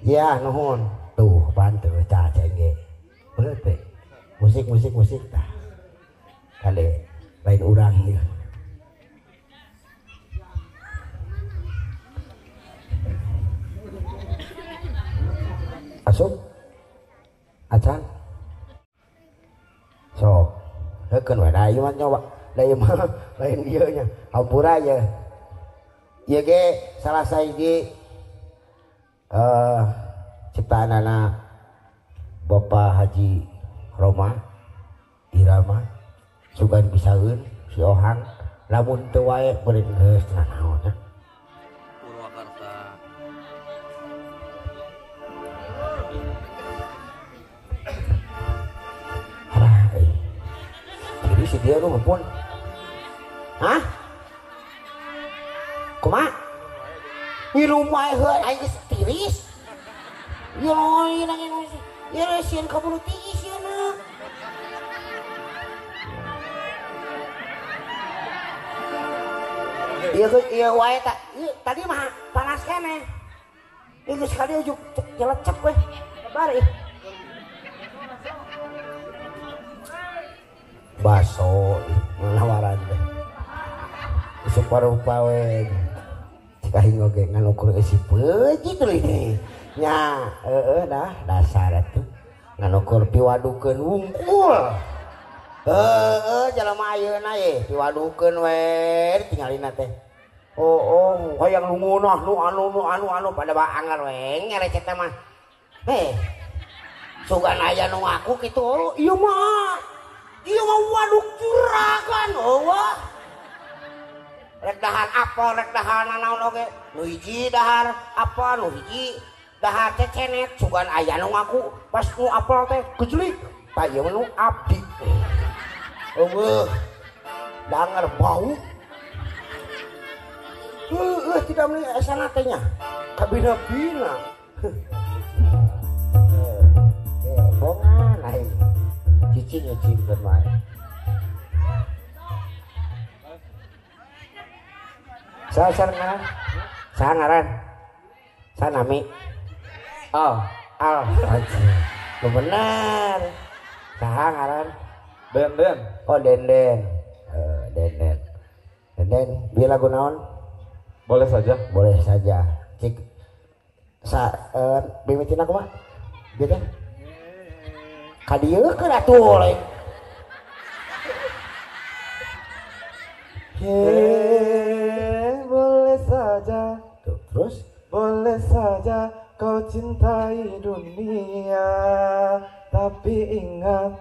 ya nuhun tuh bantu tah ceng ge bener teh musik musik musik tah kade lain urang ieu asup acan sok heukeun we da ieu mah nyoba da ieu mah lain ieu nya hampura ye ieu ge salah sahiji ciptaanana Bapak Haji Roma Irama sugan pisaeun si Ohang lamun teu wae beureun geus naon nya Purwakarta. Halah euy. Jadi si dia nu pun. Hah? Kumaha? Ngirum wae heuh aing geus tiris. Ieu nang ieu sieun kaburu tiis ieu na. Ieu ieu wae ta ieu tadi mah panas keneh. Ieu geus kali ujuk nyelecep we. Sabar ih. Baso nawaran teh. Supa-rupa we. Cik aing oge ngan ukur eusi peuji tuluy teh. Nya heueuh dah dasar atuh. Ngan ukur piwadukeun wungkul. Heeh jalma ayeuna ye piwadukeun we ditinggalina teh. Oh oh hayang nu ngeunah nu anu nu anu anu pada baangar we ngerecet teh mah. Heh. Sugan aya nu ngaku kitu oh ieu mah. Ieu mah waduk juragan eueuh. Rek dahar apel rek dahar nanaon oge nu hiji dahar apel nu hiji dahar cecenet sugan aya nu ngaku pas nu apel teh gejlik tah ieu mah nu abdi. Eueuh dangar bau. Heueuh tidak meuni esana teh nya. Kabina-bina. Bongan aing. Cicing cicing bermain. Saya ngaran. Saya ngaran. Saya nami. Oh, al. Lu bener. Saha ngaran? Denden. Oh, Denden. Denden. Denden, bieu lagu naon? Boleh saja. Boleh saja. Cik sa mimitina kumaha? Bieu teh. Ka dieu keur atuh lain. Boleh saja. Tuh, terus boleh saja kau cintai dunia, tapi ingat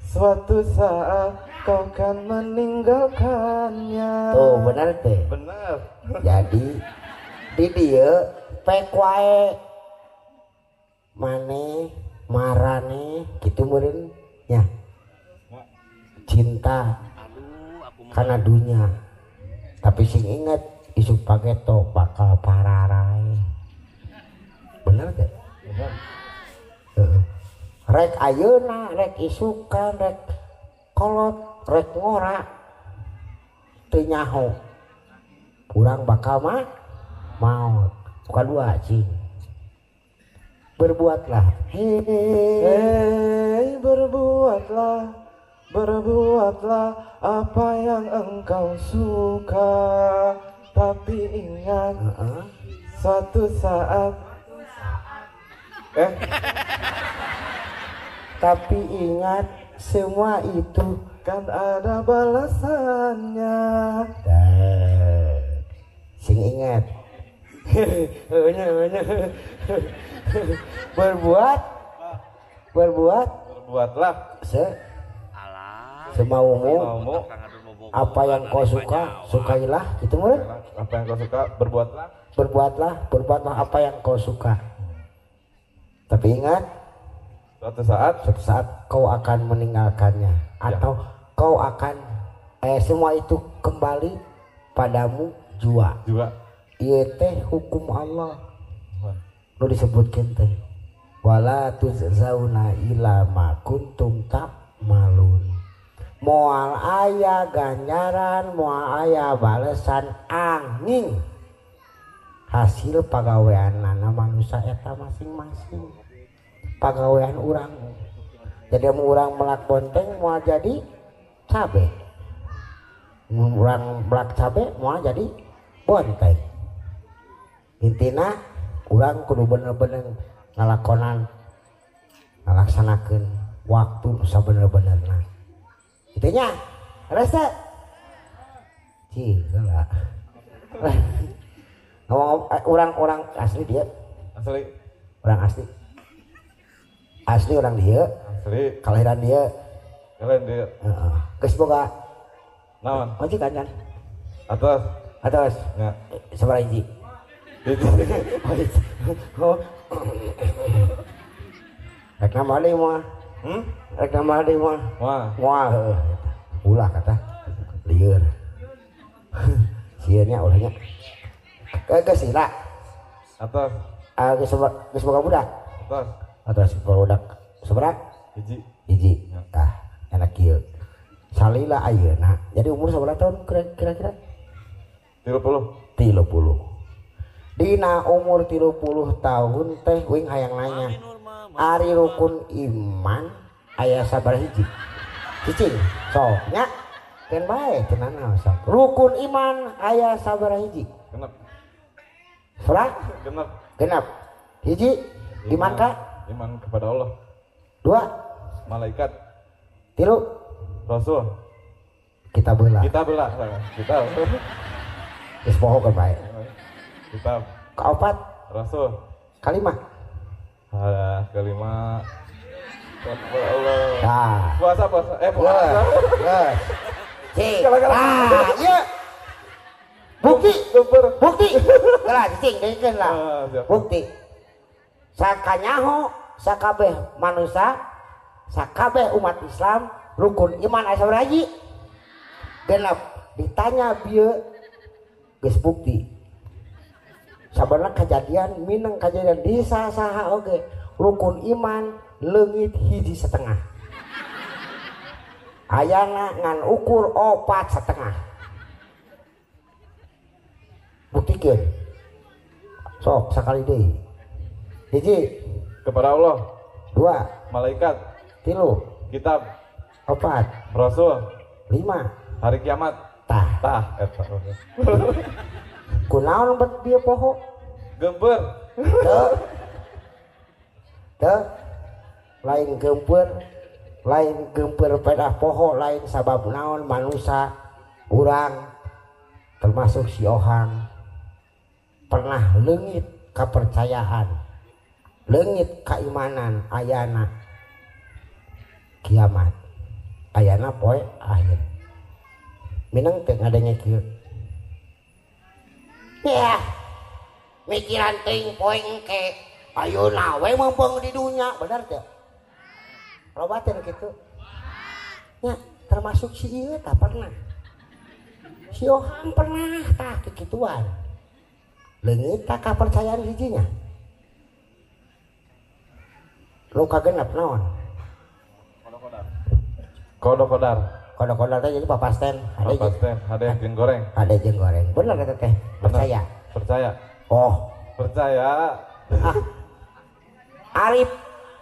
suatu saat kau kan meninggalkannya. Tuh benar teh. Benar. Jadi Di dieu pek wae maneh marane kitu meureun nya. Cinta karena dunia. Tapi sing inget isuk pageto bakal pararai. Bener teh? Bener. Rek ayeuna, rek isukan, rek kolot, rek ngora teu nyaho. Urang bakal mah maot. Kadua cing. Berbuatlah. Hei, berbuatlah, berbuatlah apa yang engkau suka. Tapi ingat suatu saat Tapi ingat semua itu kan ada balasannya. Sing ingat. Berbuat, berbuat, berbuatlah semaumu. Apa yang kau suka, sukailah, gitu murid. Apa yang kau suka, berbuatlah. Berbuatlah, berbuatlah apa yang kau suka. Tapi ingat, suatu saat kau akan meninggalkannya, atau ya, kau akan semua itu kembali padamu jua. Jua. Ieu teh hukum Allah. Nu disebutkeun teh wala tujzauna illa ma kuntum ta'malun. Moal aya ganjaran, moal aya balesan angin hasil pagaweanana manusia eta masing-masing. Pagawean urang. Jadi mun urang melak bonteng moal jadi cabe. Mun urang melak cabe moal jadi bonteng. Intina urang kudu bener-bener ngalakonan, ngalaksanakeun waktu sabener-benerna. Intinya rasa cih salah. Ngomong orang-orang asli dia. Asli. Orang asli. Asli orang dia. Asli. Kelahiran dia. Kelahiran dia. Heeh. Geus boga. Naon? Majikan kan? Atas. Atas. Ya. Sabaraha hiji? Oh. Rek nambah deui moal. Rek nambah deui moal. Moal. Moal heuh. Ulah kata. Lieur. Sieun nya ulahnya. Geus sila. Atas. Geus boga budak. Atas. Atas budak sabaraha? Hiji. Hiji. Tah, enak kieu. Salila ayeuna. Jadi umur sabaraha tahun kira-kira? 30. 30. Dina umur 30 tahun teh wing hayang nanya. Ari rukun iman aya sabaraha hiji? Cicing. Sok nya. Keun bae teu nanaon sok. Rukun iman aya sabaraha hiji? Genep. Sabaraha? Genep. Genep. Hiji iman ka? Iman kepada Allah. Dua. Malaikat. Tilu. Rasul. Kita belah. Kita belah. Kita. Geus poho keun bae. Kitab. Kaopat. Rasul. Kalima. Kelima. Allah. Nah. Puasa puasa. Puasa. Geus. Cing. Ah, ieu. Bukti. Bukti. Lah cicing deungkeun lah. Bukti. Sakanyaho sakabeh manusia, sakabeh umat Islam rukun iman aya sabaraha hiji? Genep. Ditanya bieu geus bukti. Sabarna kejadian mineng kejadian di saha oge rukun iman leungit 1.5. Ayana ngan ukur 4.5. Buktikeun. Sok sakali deui. Hiji kepada Allah. Dua malaikat. Tilu kitab. 4 rasul. 5 hari kiamat. Tah. Tah eta. Kunaon bet bieu poho? Gempeur. Teu. Teu. Lain gempeur, lain gempeur pedah poho, lain sabab naon manusia urang termasuk si Ohang pernah leungit kepercayaan, leungit keimanan ayana kiamat, ayana poe akhir. Mineng teh ngadenge kieu. Ya. Mikiran teuing poe engke. Ayeuna we meungpeung di dunya, bener teu? Loba teh kitu. Nya termasuk si ieu tah pernah. Si Ohang pernah tah kikituan. Leungit tah kapercayaan hijinya. Lu kagenep naon? Kodok kodar. Kodok kodar teh jadi papasten. Papasten, hade jeung goreng. Hade jeung goreng. Bener eta teh? Percaya? Percaya. Oh, percaya. Ah. Arif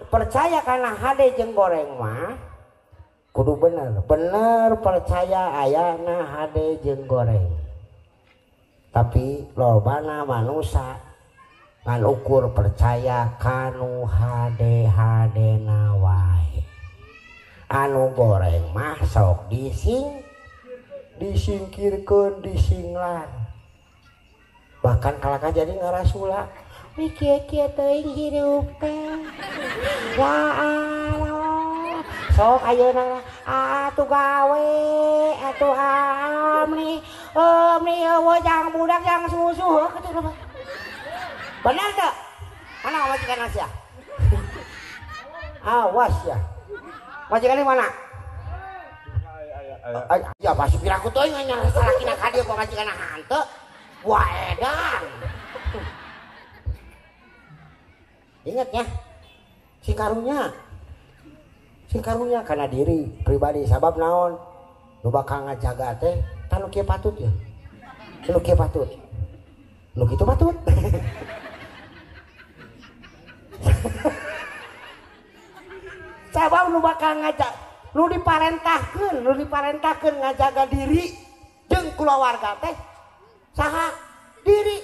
percaya karena hade jeung goreng mah kudu bener. Bener percaya ayana hade jeung goreng. Tapi lobana manusa ngan ukur percaya kanu hade-hadena wae. Anu goreng mah sok disingkirkeun, disinglar. Bahkan kalakah jadi ngarasula. Mikir-kieu teuing hirup teh. Ya Allah. Sok ayeuna atuh gawe atuh amni. Amni eueuh jang budak jang susu kitu. Benar tak? Mana majikan Asia? Awas ya. Majikan di mana? Ya pasti piraku teuing nya salakina ka dieu pamajikan hanteu. Wah edan. Ingat ya. Sing karunya. Sing karunya kana diri pribadi sabab naon? Nu bakal ngajaga teh tah nu kieu patut ya. Nu kieu patut. Nu kitu patut. Sabab nu bakal ngajak, nu diparentahkeun ngajaga diri jeung kulawarga teh saha? Diri.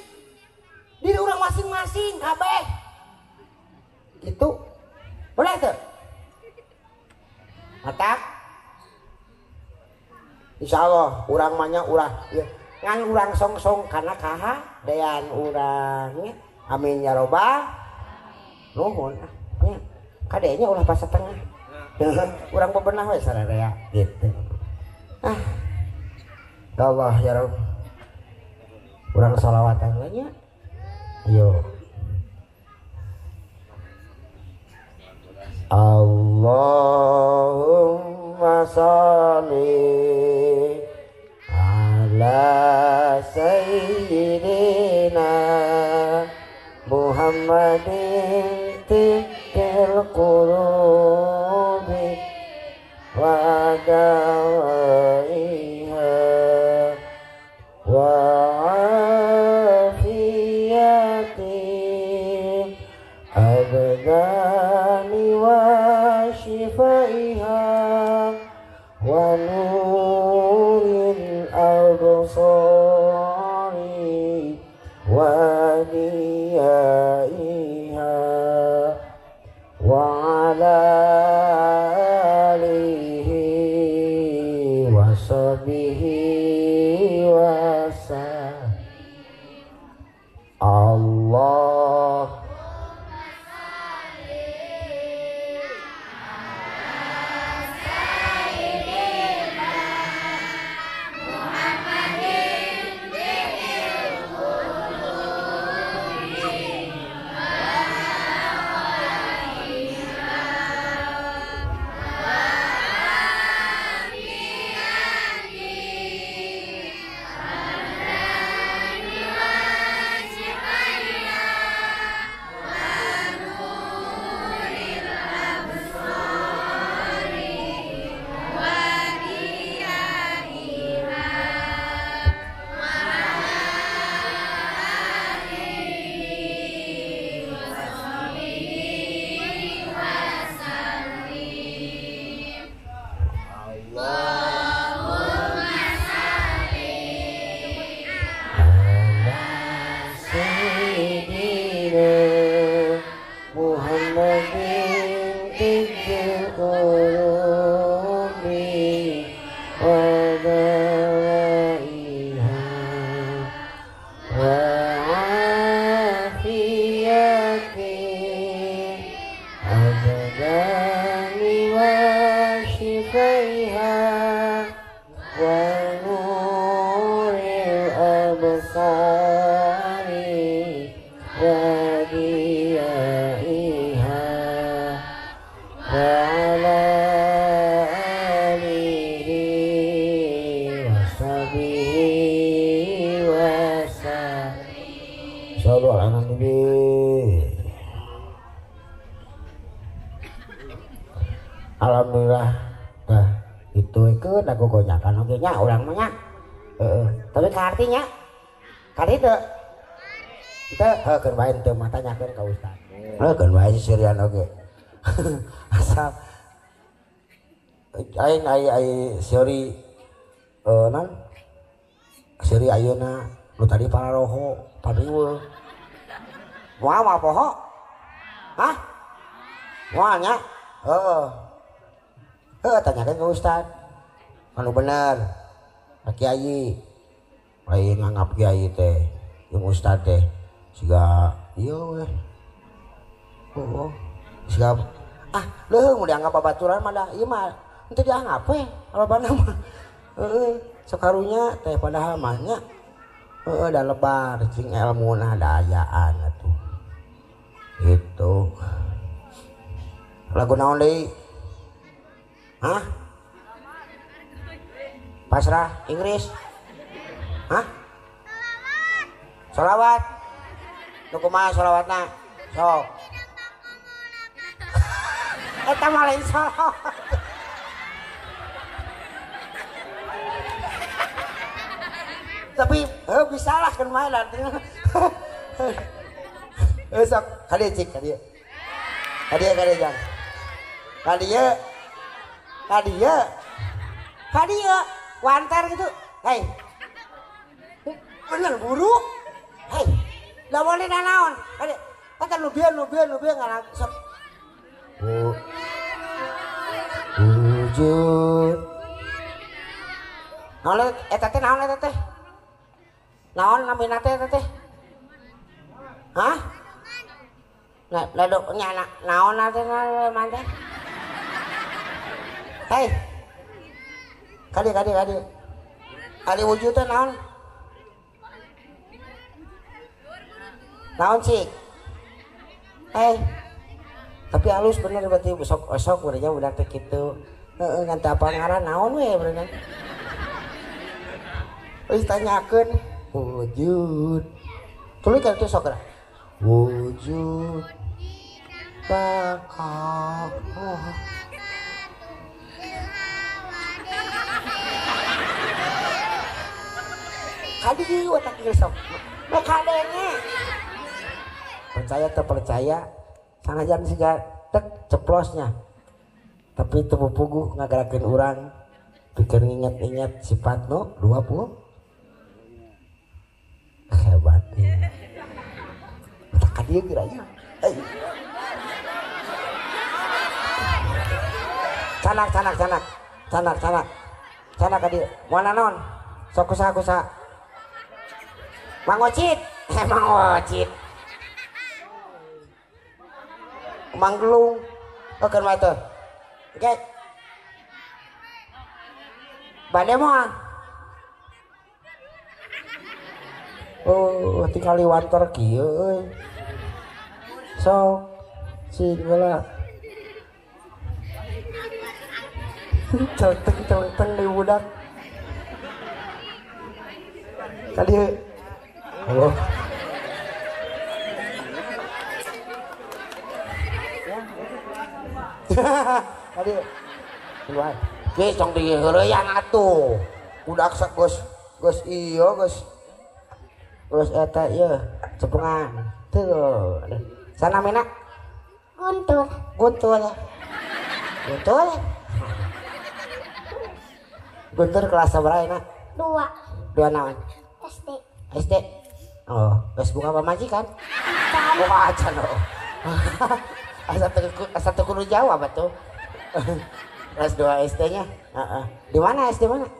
Diri urang masing-masing kabeh. Gitu. Boleh teu? Matak. Insyaallah urang mah nya urang ya, ngan urang song-song kana kaha dean urang nya. Amin ya robbal nuhun ah nya. Kadenya ulah pas setengah. Urang bebenah we sararea gitu. Ah. Ya Allah ya Rabb. Urang sholawatan we nya. Ayo. Allahumma sholli ala sayyidina Muhammadin tibbil qulubi wa dawaiha wa afiyatil abdani wa shifaiha wa nuril absari wa diyaiha wa ala alihi wa sahbihi wa sallam. Allah ونور الأبصار. Alhamdulillah tah itu keun da gogonyakan oge nya urang mah nya. Heeh, tapi kaarti nya. Kaarti teu? Teu, heuh keun bae teu mah tanyakeun ka ustad. Heuh keun bae sisirian oge. Asal aing ai seuri non seuri ayeuna nu tadi pararoho pariweuh. Moal mah poho? Hah? Moal nya? Heeh. Heuh tanyakeun ka ustad. Anu bener. Ka kiai. Lain nganggap kiai teh jeung ustad teh siga ieu weh. Heeh. Siga ah leuheung mun dianggap babaturan mah da ieu mah henteu dianggap weh alabana mah. Heeh, sok karunya teh padahal mah nya. Heeh da lebar cing elmuna da ayaan atuh. Gitu. Lagu naon deui? Hah? Pasrah Inggris? Hah? Sholawat. Nu kumaha sholawatna? Sok. Eta mah lain sholawat. Tapi bisa lah kan main artinya. Sok kadieu cik kadieu. Kadieu kadieu jang. Kadieu. Kadieu. Kadieu wantar gitu. Hei. Bener buru. Hei. Da boleh nanaon. Kadieu. Kan nu bieu nu bieu nu bieu ngaran sok. Wujud. Naon eta teh naon eta teh? Naon namina teh eta teh? Hah? Nah, ladok nya naon teh naon teh? Hei. Kali kali kali. Kali wujud teh naon? Naon cik? Hei. Tapi halus bener berarti sok-sok urangnya budak teh kitu. Heeh ngan teu apal ngaran naon we bener. Geus tanyakeun wujud. Tuluy ka itu sok geura. Wujud baka. Kadi otak ieu sok. Meh kadenge. Percaya teu percaya sanajan siga tek ceplosnya. Tapi teu puguh ngagerakeun urang pikeun nginget-inget sifat nu 20. Hebat nih. Tak dia kiranya. Canak canak canak. Canak canak. Canak ka dieu. Moal naon? Sok kusaha kusaha. Mang Ocit. Mang Ocit. Mang Gelung. Oke mah teh. Oke. Bade moal. Oh, tinggal wantar kieu euy. Sok cing heula. Celteng-celteng di budak. Kali oh. Kali keluar. Geus tong diheureuyan atuh. Budak sok geus geus ieu geus. Terus eta ieu cepengan. Tuh. Sana mina? Guntur. Guntur. Guntur. Guntur kelas sabaraha nak? 2. 2 naon? SD. SD. Oh, geus buka pamajikan? Acan. Oh, acan oh. Asa teu kudu jawab atuh. Kelas 2 SD-nya. Heeh. Di mana SD mana?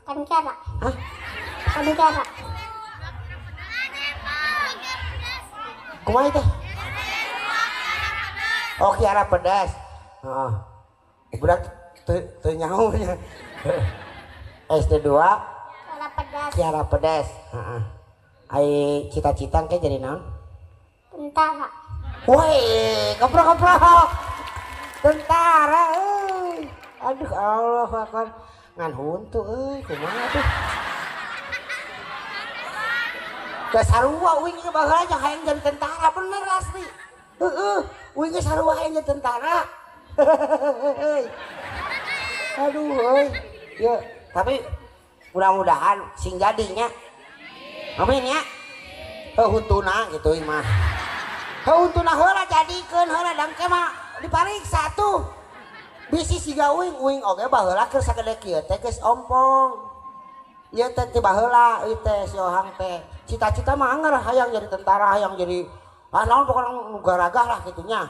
Kankara. Hah? Kankara. Kumaha teh? Oh, Kiara pedas. Heeh. Budak teu nyaho nya. SD 2 Kiara pedas. Kiara pedas. Heeh. Ai cita-cita engke jadi naon? Tentara. Woi, keprok-keprok. Tentara euy. Aduh Allah akbar. Ngan huntu euy, kumaha tuh? Geus sarua uing ge baheula hayang jadi tentara bener asli. Heeh, uing ge sarua hayang jadi tentara. Aduh euy. Ya, tapi mudah-mudahan sing jadinya. Amin ya. Heuh huntuna kitu mah. Heuh huntuna heula jadikeun heula dangke mah dipariksa tuh. Bisi siga uing uing oge baheula keur sagede kieu teh geus ompong. Ieu teh ti baheula ieu teh si Ohang teh. Cita-cita mah anger hayang jadi tentara, hayang jadi ah naon pokona nu garagah lah kitunya.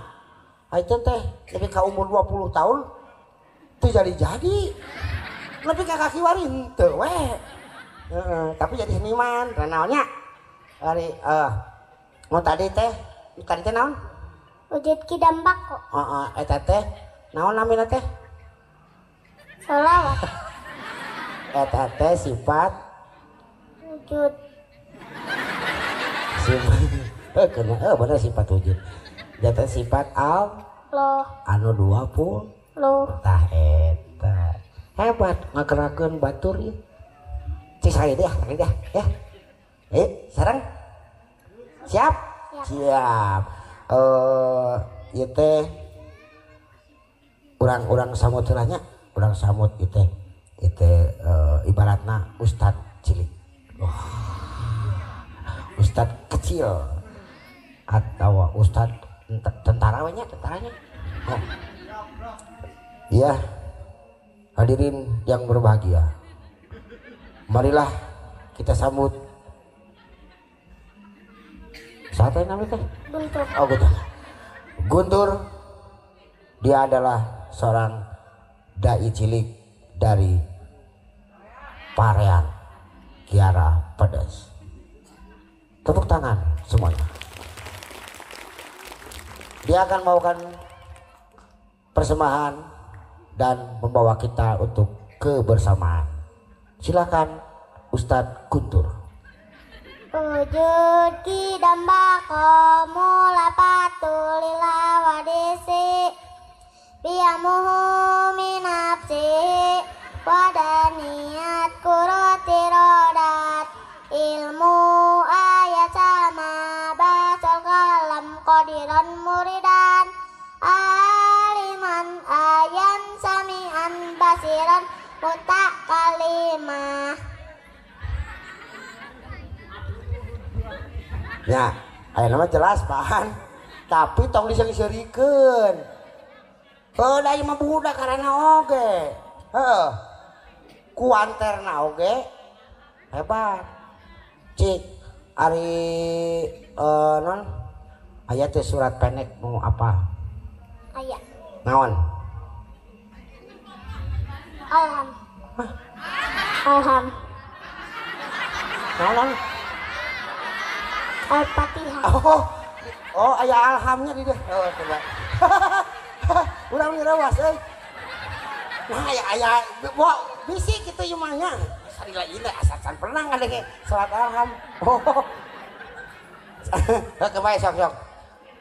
Haiteun teh lebih ka umur 20 tahun teu jadi-jadi. Lebih ka kaki wari henteu we. Heeh, tapi jadi seniman, naonnya? Ari mau tadi teh naon? Wujud kidam bako. Heeh, eta teh naon namina teh? Sholawat. Eta teh sifat wujud. Sifat kena bener sifat wujud. Jatuh sifat al loh anu 20 loh. Tah eta. Hebat ngagerakeun batur ieu. Cik sakali deui ya. Sareng siap? Siap. Ieu teh urang-urang samut heula nya, urang samut ieu teh. Ieu teh ibaratna ustad cilik. Oh. Ustad kecil atau ustad tentara we nya, tentaranya. Oh. Iya. Hadirin yang berbahagia. Marilah kita sambut siapa yang namanya teh? Guntur. Oh, Guntur. Guntur, dia adalah seorang dai cilik dari Pareang, Kiara Pedes. Tepuk tangan semuanya. Dia akan melakukan persembahan dan membawa kita untuk kebersamaan. Silakan Ustadz Guntur. Wujud kidam bako mula patulila wadisi biamuhu minapsi wadaniyat kuroti rodat ilmu ayat sama basol kalam kodiron muridan aliman ayan samian basiran mutakalimah. Ya, aya nama jelas pan. Tapi tong diseuri-seurikeun. Heuh da ieu mah budak karana oge. Heuh. Kuanterna oge hebat. Cik ari non aya teh surat pendek mau apa? Aya. Naon? Alham. Hah? Alham. Naon? Al-Fatihah. Oh, aya alhamnya di dia. Oh, coba. Urang ngirawas euy. Nah, aya wah, bisi kitu ieu mah nya. Sarila ieu asasan pernah ngadenge salat alham. Oh. Heuh, bae sok sok.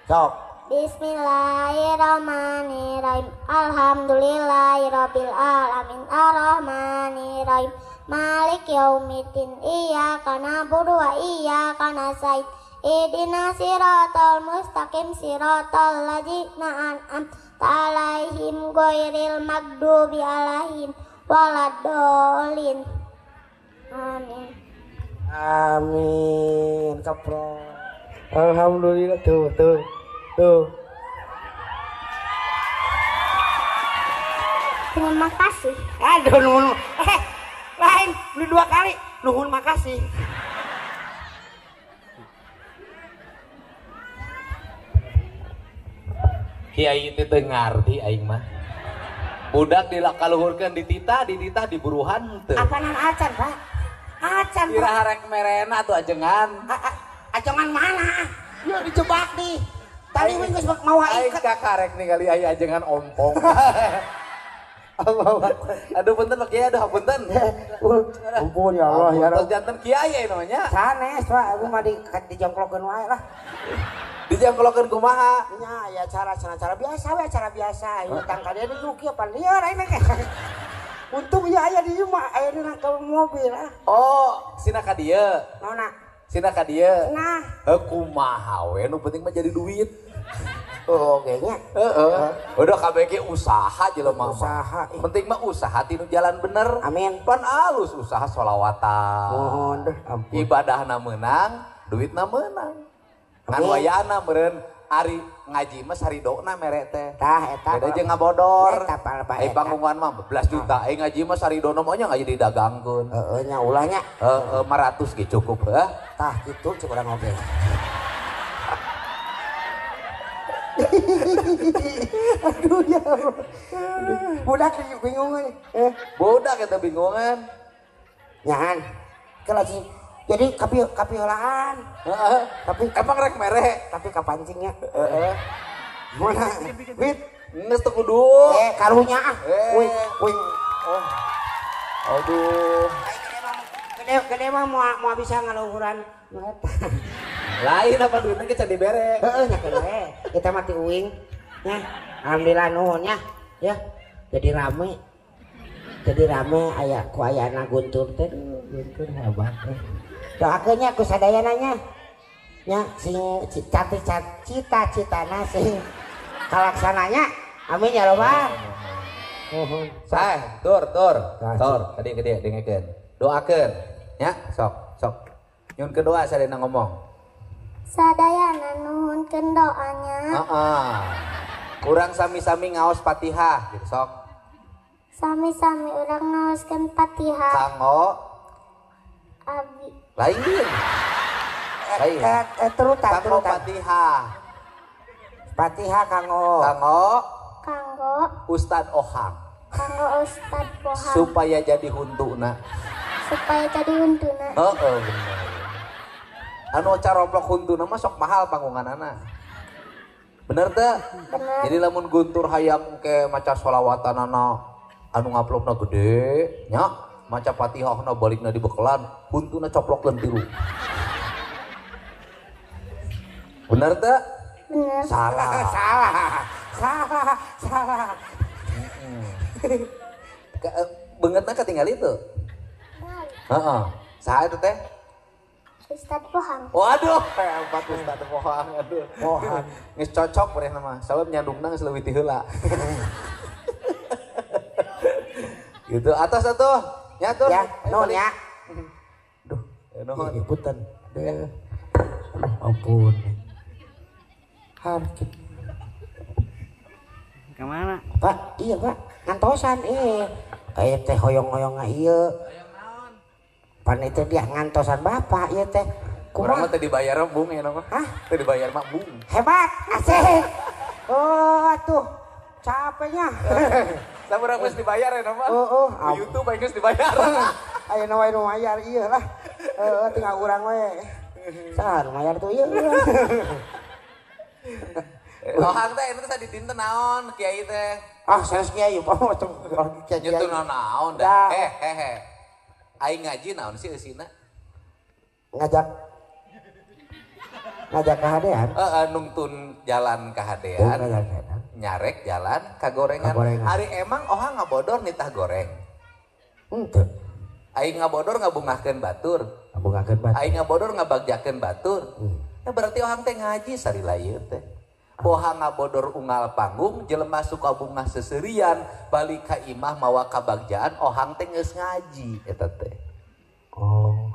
Sok. Bismillahirrahmanirrahim. Alhamdulillahirabbil alamin arrahmanirrahim. Malik yaumiddin. Iyyaka na'budu wa iyyaka nasta'in. Ihdinas siratal mustaqim siratal ladzina an'amta 'alaihim ghairil maghdubi 'alaihim waladdallin. Amin. Amin. Kapro. Alhamdulillah tuh tuh. Tuh. Terima kasih. Aduh nuhun. Lain beli 2 kali. Nuhun makasih. Kiai itu teu ngarti aing mah. Budak dilakaluhurkeun dititah diburuhan teu. Apanan acan, Pak? Acan. Kira harek merena tuh ajengan. Ajengan mana? Ya dijebak nih. Tadi wing geus mawa iket. Aing kakarek ningali aya ajengan ompong. Allah. Aduh punten Pak Kiai, aduh punten. Ampun ya Allah ya Rabb. Janten kiai namanya. Sanes Pak, aku mah dijongklokeun wae lah. Dijongklokeun kumaha? Nya aya cara biasa we, acara biasa. Ieu tang ka dieu diuk ieu pan lieur aing mah. Untung ieu aya di ieu mah, aya dina ka mobil ah. Oh, sina ka dieu. Naonna? Sina ka dieu. Nah. Heuh kumaha we nu penting mah jadi duit. Oh, oge nya. Heeh. Udah KBG usaha jelema mah. Usaha. Penting mah usaha tinu jalan bener. Amin. Pan alus usaha sholawatan. Mohon deh, ampun. Ibadahna meunang, duitna meunang. Ngan wayana meureun ari ngaji mah saridona mere teh. Tah eta. Beda jeung ngabodor. Eta palpa eta. Panggungan mah 11 juta, ngaji mah saridona mah nya ngaji didagangkeun. Heeh nya ulah nya. Heeh 500 ge cukup heuh. Tah kitu cek urang oge. Aduh ya Allah. Budak bingungan. Budak eta bingungan. Nyahan. Kelas jadi kapiolaan. Heeh. Tapi emang rek mere, tapi kapancingnya. Heeh. Mana? Wit, geus teu kudu. Karunya ah. Wih, wih. Oh. Aduh. Gede mah moal bisa ngaluhuran. Lain apa duitnya kita dibere. Heeh nya we. Kita mati uing. Nya. Alhamdulillah nuhun nya. Ya. Jadi rame. Jadi rame aya ku ayana Guntur teh. Guntur hebat teh. Doakeun nya ku sadayana nya. Nya sing cantik cita-citana sing kalaksananya. Amin ya robbal. Nuhun. Sae, tur. Tur, tadi gede dengekeun. Doakeun nya, sok, sok. Nyun kedua sadayana ngomong. Sadayana nuhunkeun doanya. Heeh. Urang sami-sami ngaos Fatihah gitu sok. Sami-sami urang ngaoskeun Fatihah. Kanggo abi. Lain. Lain. Terutan kanggo Fatihah. Fatihah kanggo. Kanggo. Kanggo Ustad Ohang. Kanggo Ustad Ohang. Supaya jadi huntuna. Supaya jadi huntuna. Heeh bener. Anu caroplok huntuna mah sok mahal panggunganana. Bener teh? Bener. Jadi lamun Guntur hayang ke maca sholawatanana anu ngaplokna gede nya, maca Fatihahna balikna di bekelan, huntuna coplok tilu. Bener teh? Bener. Salah. Salah. Salah. Beungeutna katingali teu? Heeh. Saha eta teh? Ustad Pohang. Waduh, hebat Ustad Pohang, aduh. Pohang. Geus cocok manehna mah, sabab nyandungna geus leuwih ti heula. Gitu, atas atuh. Nya tuh. Ya, nuhun ya. Duh, nuhun. Ikutan. Duh. Ampun. Harkit. Kemana? Pak, iya Pak, ngantosan ieu. Aya teh hoyong-hoyong ieu. Pan itu dia ngantosan bapak ieu teh. Urang mah teu dibayar bung ya mah. Hah? Teu dibayar mah bung. Hebat, asik. Oh, atuh. Capeknya. Sabar geus dibayar ya mah. Heeh, YouTube aing geus dibayar. Ayeuna wae nu mayar ieu lah. Heeh, tinggal urang we. Saha nu mayar tuh ieu. Ohang teh eta teh dinten naon kiai teh? Ah, sanes kiai mah kiai. Nyetu naon dah. Hehehe. Aing ngaji naon sih eusina? Ngajak kahadean. Heeh, nungtun jalan kahadean. Nyarek jalan kagorengan. Ari emang ohang ngabodor nitah goreng. Henteu. Aing ngabodor ngabungahkeun batur. Ngabungahkeun batur. Aing ngabodor ngabagjakeun batur. Ya berarti ohang teh ngaji sarila ieu teh. Ohang ngabodor unggal panggung jelema suka bungah seserian balik ka imah mawa kabagjaan ohang teh geus ngaji eta teh. Oh.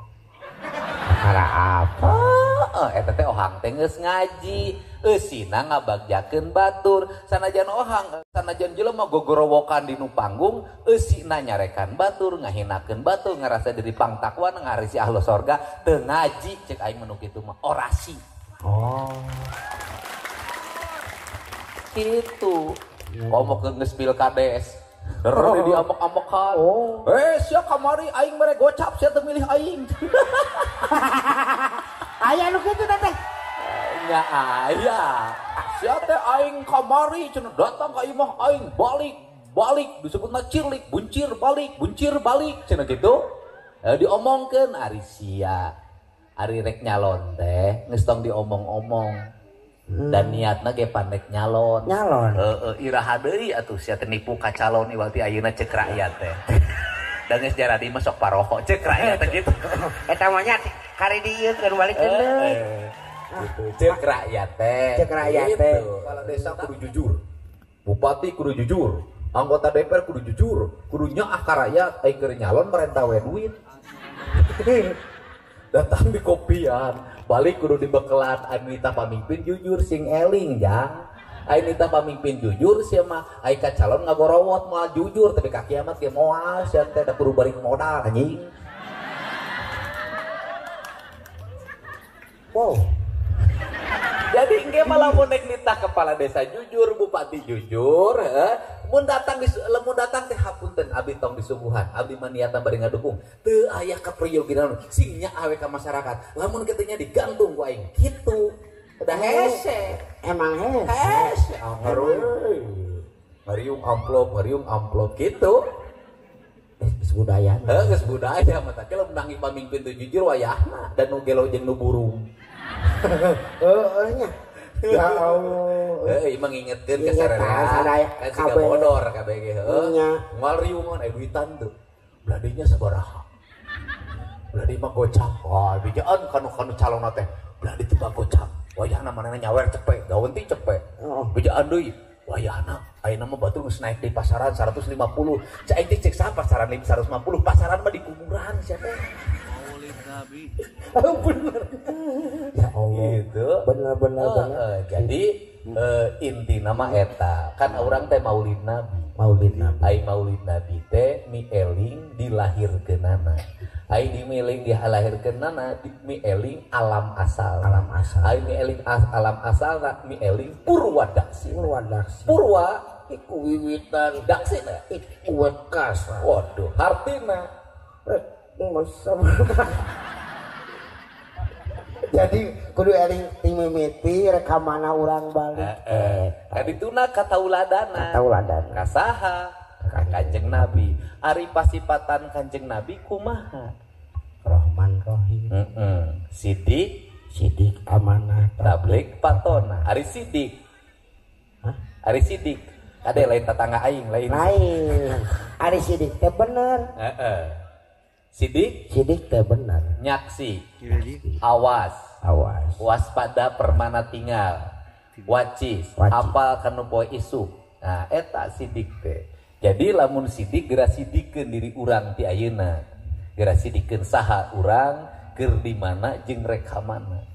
Perkara apa? Heeh, eta teh ohang teh geus ngaji, eusina ngabagjakeun batur. Sanajan ohang, sanajan jelema gogorowokan di nu panggung, eusina nyarekan batur, ngahinakeun batur, ngarasa diri pangtakwa, ngarisi ahlu sorga, teu ngaji cek aing mah nu kitu mah orasi. Oh. Gitu. Komo ke geus pilkades. Terus di amok-amokan. Oh. Sia kamari aing mere gocap sia teu milih aing. Aya nu kitu teh. Nya aya. Sia teh aing kamari cenah datang ka imah aing balik, balik disebutna cirlik, buncir balik cenah kitu. Diomongkeun ari sia. Ari rek nyalon teh geus tong diomong-omong. Dan niatna ge pandek nyalon. Nyalon. Heeh, iraha deui atuh sia teh nipu ka calon iwal ti ayeuna ceuk rakyat teh. Da geus jaradi mah sok paroho ceuk rakyat teh kitu. Eta mah nya kari dieukeun balikeun deui. Gitu. Cek rakyat teh. Cek rakyat teh. Kepala desa kudu jujur. Bupati kudu jujur. Anggota DPR kudu jujur. Kudu nyaah ka rakyat, ai keur nyalon merentah we duit. Datang di kopian, balik kudu dibekelan anu nitah pamimpin jujur sing eling jang. Ai nitah pamimpin jujur sia mah ai ka calon ngagorowot moal jujur tapi ka kiamat ge moal sia teh da kudu balik modal anjing. Wow. Jadi engke malah mun nek nitah kepala desa jujur, bupati jujur, mun datang lamun datang teh hapunten abdi tong disuguhan, abdi mah niatan bari ngadukung. Teu aya kaprioginan sing nyaah we ka masyarakat. Lamun kitu nya digantung ku aing kitu. Da hese. Emang hese. Hese. Ngariung amplop kitu. Geus budaya. Heuh geus budaya mah teh lamun nanging pamimpin teu jujur wayahna dan nu gelo jeung nu burung. Heeh nya. Ya Allah. Heuh imah ngingetkeun ka sararea. Kan siga bodor kabeh ge heuh. Moal riungan aya duitan teu. Beladinya sabaraha. Beladi mah gocap. Wah, bijaan kanu calonna teh. Beladi teh gocap. Wayahna manehna nyawer cepet, gaweun ti cepet. Bijaan deui. Wayahna ayeuna mah batur geus naik di pasaran 150. Cak aing teh cek saha pasaran 150, pasaran mah di kuburan sia teh. Nabi. Bener. Ya Allah. Gitu. Bener. Jadi inti nama eta kan urang teh Maulid Nabi. Maulid Nabi. Ai Maulid Nabi teh mieling dilahirkeunana. Ai dimieling dilahirkeunana mieling alam asal. Alam asal. Ai mieling alam asalna mieling purwadaksina. Purwadaksina. Purwa iku wiwitan, daksina iku wekasa. Waduh, hartina Jadi kudu eling timimiti rek ka mana urang balik. Kadituna katauladana. Katauladana. Kasaha? Ka Kanjeng Nabi. Ari pasipatan Kanjeng Nabi kumaha? Rahman Rahim. Sidik, sidik amanah, tablik patona. Ari sidik. Hah? Ari sidik. Kade lain tetangga aing lain. Lain. Ari sidik teh bener. Heeh. Sidik, sidik teh bener. Nyaksi, awas, awas, waspada permana tinggal, wacis, apal kanu poe isuk. Nah, eta sidik teh. Jadi lamun sidik geura sidikeun diri urang ti ayeuna. Geura sidikeun saha urang, keur di mana jeung rek ka mana.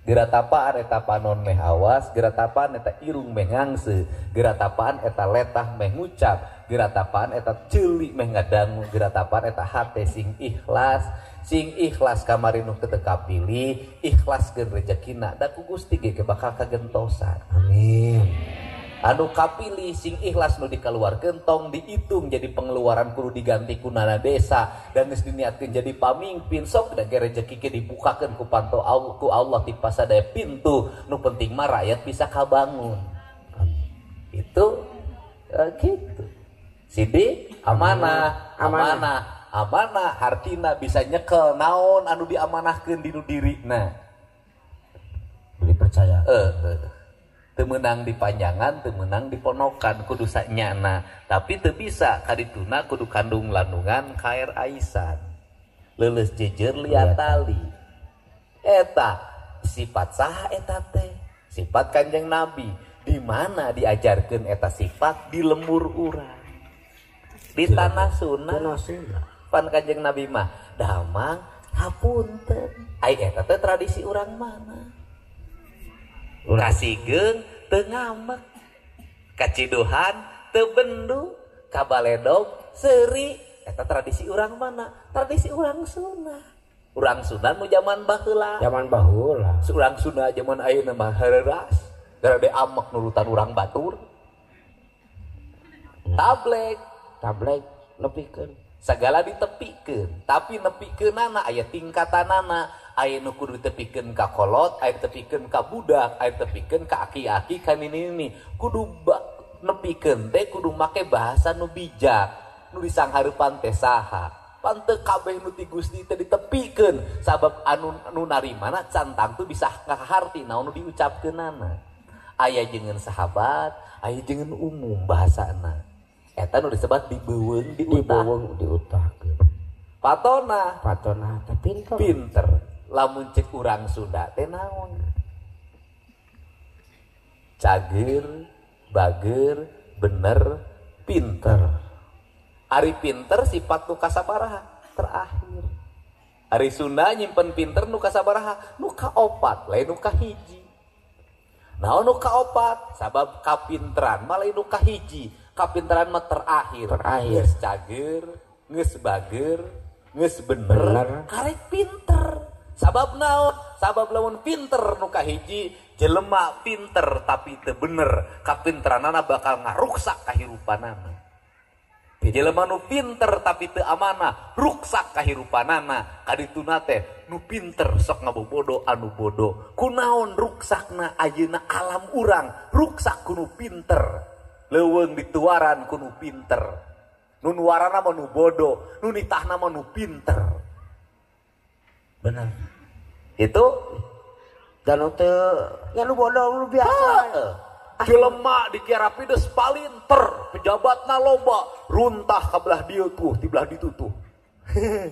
Geura tapaan eta panon meh awas, geura tapaan eta irung meh ngangse, geura tapaan eta letah meh ngucap, geura tapaan eta ceuli meh ngadangu, geura tapaan eta hate sing ikhlas, sing ikhlas kamari nu teu kapilih, ikhlaskeun rejekina da ku Gusti ge bakal kagentosan. Amin. Anu kapilih sing ikhlas nu dikeluarkeun tong dihitung jadi pengeluaran kudu diganti ku dana desa dan geus diniatkeun jadi pamimpin sok da ge rejeki ge dibukakeun ku panto Allah ku Allah ti pasadaya pintu nu penting mah rakyat bisa kabangun. Itu gitu. Sidik amanah, amanah, amanah hartina bisa nyekel naon anu diamanahkeun dinu dirina. Dipercaya. Teu meunang dipanjangan, teu meunang diponokan kudu sanyana, tapi teu bisa kadituna kudu kandung landungan kaer aisan. Leuleus jejer liat tali. Eta sifat saha eta teh? Sifat Kanjeng Nabi. Di mana diajarkeun eta sifat di lembur urang. Di tanah Sunda. Pan Kanjeng Nabi mah damang hapunten. Ai eta teh tradisi urang mana? Kasigeung teu ngamek, kaciduhan teu bendu, kabaledog seuri. Eta tradisi urang mana? Tradisi urang Sunda. Urang Sunda nu zaman baheula. Zaman baheula. Urang Sunda zaman ayeuna mah hareuras. Gara de amek nurutan urang batur. Tablek, tablek nepikeun. Sagala ditepikeun, tapi nepikeunana aya tingkatanana. Aya nu kudu ditepikeun ka kolot, aya ditepikeun ka budak, aya ditepikeun ka aki-aki ka nini-nini. Kudu nepikeun teh kudu make bahasa nu bijak, nu disanghareupan teh saha. Pan teu kabeh nu ti Gusti teh ditepikeun sabab anu nu narimana can tangtu bisa ngaharti naon nu diucapkeunana. Aya jengeun sahabat, aya jengeun umum bahasana. Eta nu disebat dibeuweung diutah. Dibeuweung diutahkeun. Patona, patona teh pinter. Pinter. Lamun cek urang Sunda teh naon? Cager, bager, bener, pinter. Ari pinter sifat nu kasabaraha terakhir. Ari Sunda nyimpen pinter nu kasabaraha nu kaopat, lain nu kahiji. Naon nu kaopat? Sabab kapinteran mah lain nu kahiji, kapinteran mah terakhir. Terakhir. Geus cager, geus bager, geus bener, karek pinter. Sabab naon? Sabab lamun pinter nu kahiji, jelema pinter tapi teu bener, kapinteranana bakal ngaruksak kahirupanana. Jelema nu pinter tapi teu amanah, ruksak kahirupanana. Kadituna teh nu pinter sok ngabobodo anu bodoh. Kunaon ruksakna ayeuna alam urang, ruksak ku nu pinter. Leuweung dituaran ku nu pinter. Nu nuarana mah nu bodoh, nu nitahna mah nu pinter. Benar. Itu dan teu ya lu bodoh lu biasa. Jelema di Kiarapides palinter, pejabatna loba, runtah ka belah dieu tuh, ti belah ditu tuh.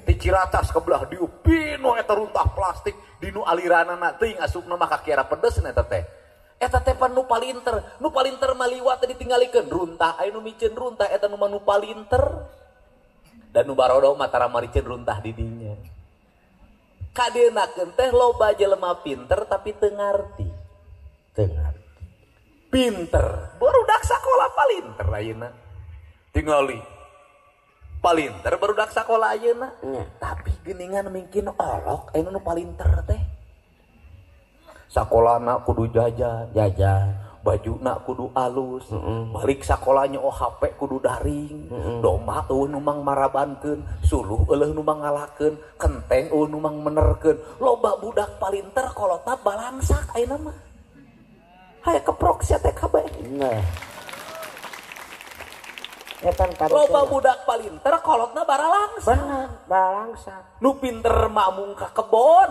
Ti Ciracas ka belah dieu, pino eta runtah plastik dinu aliranana teuing asupna mah ka Kiarapedes eta teh. Eta teh pan nu palinter mah liwat teh ditinggalikeun runtah, aya nu miceun runtah eta nu mah nu palinter. Dan nu barodo mah tara mariceun runtah di dinya. Kadeunakeun teh loba jelema pinter tapi teu ngarti. Teu ngarti. Pinter, barudak sakola palinter ayeuna. Tingali. Palinter barudak sakola ayeuna. Tapi geuningan mungkin olok aya nu palinter teh. Sakolana kudu jajan, jajan. Bajuna kudu alus, balik sakolanya oh HP kudu daring, domba eueuh nu mang marabankeun, suluh euleuh nu mang ngalakeun, kenteng eueuh nu mang menerkeun. Loba budak palinter kolotna balangsak ayeuna mah. Hayang keprok sia teh kabeh. Nah. Eta loba budak palinter kolotna baralangsak. Bener, baralangsak. Nu pinter mah mung ka kebon.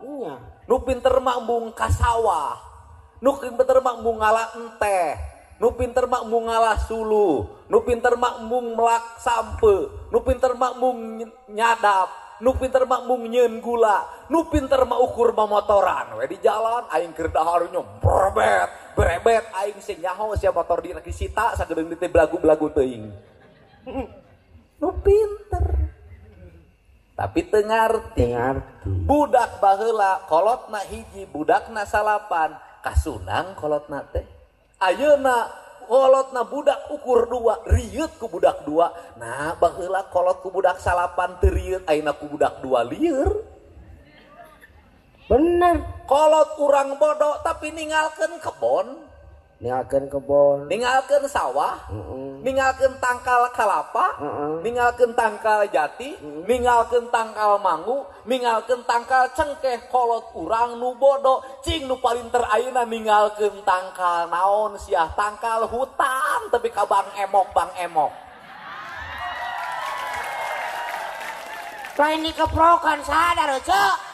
Nya. Nu pinter mah mung ka sawah. Nu pinter mah mung ngala enteh. Nu pinter mah mung ngala suluh. Nu pinter mah mung melak sampe. Nu pinter mah mung nyadap. Nu pinter mah mung nyeun gula. Nu pinter mah ukur motoran we di jalan aing keur dahar berebet, berebet aing sing nyaho sia motor di disita sagedeung teh belagu-belagu teuing. Nu pinter. Tapi teu ngarti. Budak baheula kolotna hiji, budakna salapan, kasunang kolotna teh. Ayeuna kolotna budak ukur dua, rieut ku budak dua. Nah, baheula kolot ku budak salapan teu rieut, ayeuna ku budak dua lieur. Bener. Kolot urang bodoh tapi ninggalkeun kebon, ninggalkeun kebon, ninggalkeun sawah, ninggalkeun tangkal kalapa, ninggalkeun tangkal jati, ninggalkeun tangkal mangu, ninggalkeun tangkal cengkeh. Kolot urang nu bodoh, cing nu palinter ayeuna ninggalkeun tangkal naon sia, tangkal hutan tapi ka bang emok, bang emok. Lain dikeprokan sadar cek.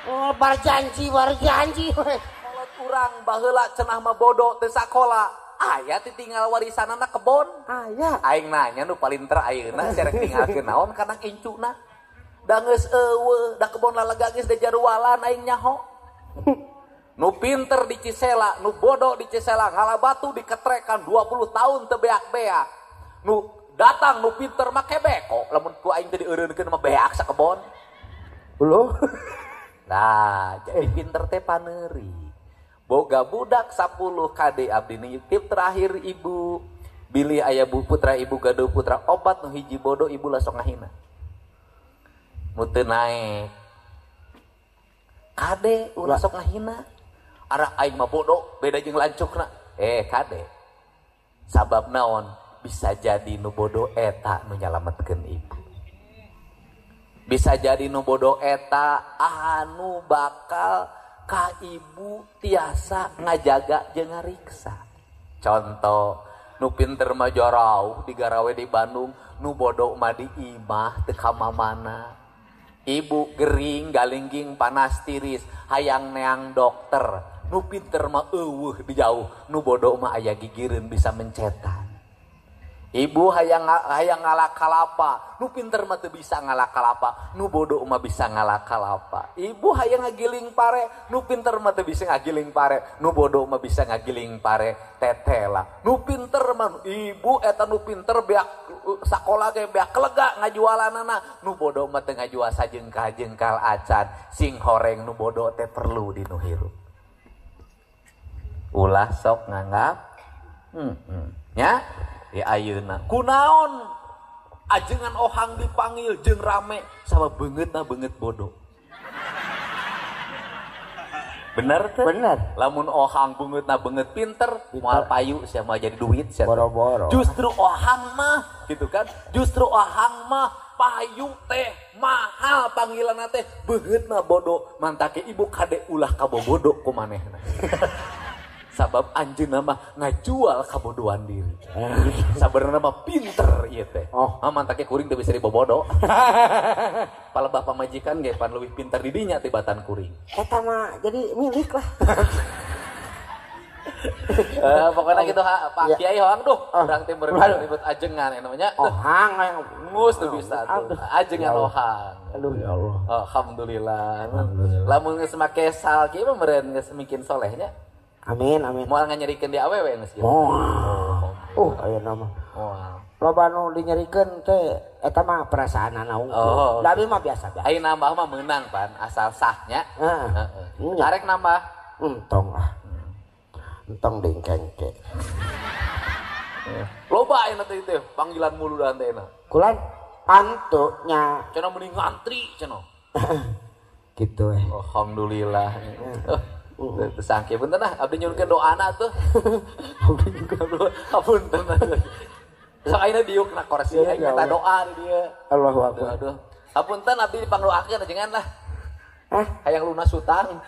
Oh, barjanji, barjanji. Kolot urang baheula cenah mah bodoh teu sakola. Aya ditinggal warisanana kebon. Aya. Aing nanya nu palinter ayeuna serek tinggalkeun naon kana incuna. Da geus eueuh, da kebon lalega geus jarualan aing nyaho. Nu pinter di Cisela, nu bodoh di Cisela, ngala batu diketrekan 20 tahun teu beak-beak. Nu datang nu pinter make beko, lamun ku aing teh dieureunkeun mah beak sakebon. Belum. Nah, jadi pinter teh paneuri. Boga budak 10 kade abdi nitip terakhir ibu. Bilih aya bu putra ibu gaduh putra opat nu hiji bodoh ibu langsung ngahina. Nu teu naek. Kade ulah sok ngahina. Arah aing mah bodoh beda jeung lancukna. Kade. Sabab naon bisa jadi nu bodoh eta nu nyalametkeun ibu. Bisa jadi nu bodoh eta anu bakal ka ibu tiasa ngajaga jeung ngariksa. Contoh, nu pinter mah jarauh digarawe di Bandung, nu bodoh mah di imah teu ka mamana. Ibu gering galingging panas tiris hayang neang dokter, nu pinter mah eueuh di jauh, nu bodoh mah aya gigireun bisa mencetan. Ibu hayang hayang ngala kalapa, nu pinter mah teu bisa ngala kalapa, nu bodoh mah bisa ngala kalapa. Ibu hayang ngagiling pare, nu pinter mah teu bisa ngagiling pare, nu bodoh mah bisa ngagiling pare tetela. Nu pinter mah ibu eta nu pinter beak sakola ge beak lega ngajualanana, nu bodoh mah teu ngajual sajengkal-jengkal acan, sing horeng nu bodoh teh perlu di nu hirup. Ulah sok nganggap nya. Ya ayeuna kunaon ajengan ohang dipanggil jeung rame sama beungeutna beungeut bodoh. Bener teh? Bener. Lamun ohang beungeutna beungeut pinter, moal payu sia moal jadi duit sia. Boro-boro. Justru ohang mah gitu kan. Justru ohang mah payu teh mahal panggilanna teh beungeutna bodoh. Mantake ibu kade ulah kabobodo ku manehna. Sabab anjeunna mah ngajual kabodohan diri. Sabenerna mah pinter ieu teh. Oh, mantake kuring teu bisa dibobodo. Palebah pamajikan ge pan leuwih pinter di dinya tibatan kuring. Eta mah jadi milik lah. Pokoknya gitu ha, Pak Kiai hoang duh, urang teh ribut ajengan namanya. Ohang yang ngus teu bisa tuh. Ajengan ohang. Aduh ya Allah. Alhamdulillah. Lamun geus make sal kieu mah meureun geus mikin solehnya. Amin amin. Moal nganyerikeun di awewe geus kieu. Oh, ayeuna mah. Loba nu dinyerikeun teh eta mah perasaanana unggul. Da abi mah biasa-biasa. Ai nambah mah meunang pan asal sahnya. Heeh. Arek nambah. Entong ah. Entong dingkengke. Loba ayeuna teh teh panggilan muludan teh enak. Kulan antuknya. Cenah mending ngantri cenah. Gitu eh. Alhamdulillah. Sangke punten ah abdi nyuhunkeun doana tuh. Abdi juga doa. Hapunten. Sok ayeuna diuk na kursi aing minta doa di dieu. Allahu akbar. Aduh. Hapunten abdi dipangdoakeun ajengan lah. Hah? Hayang lunas hutang.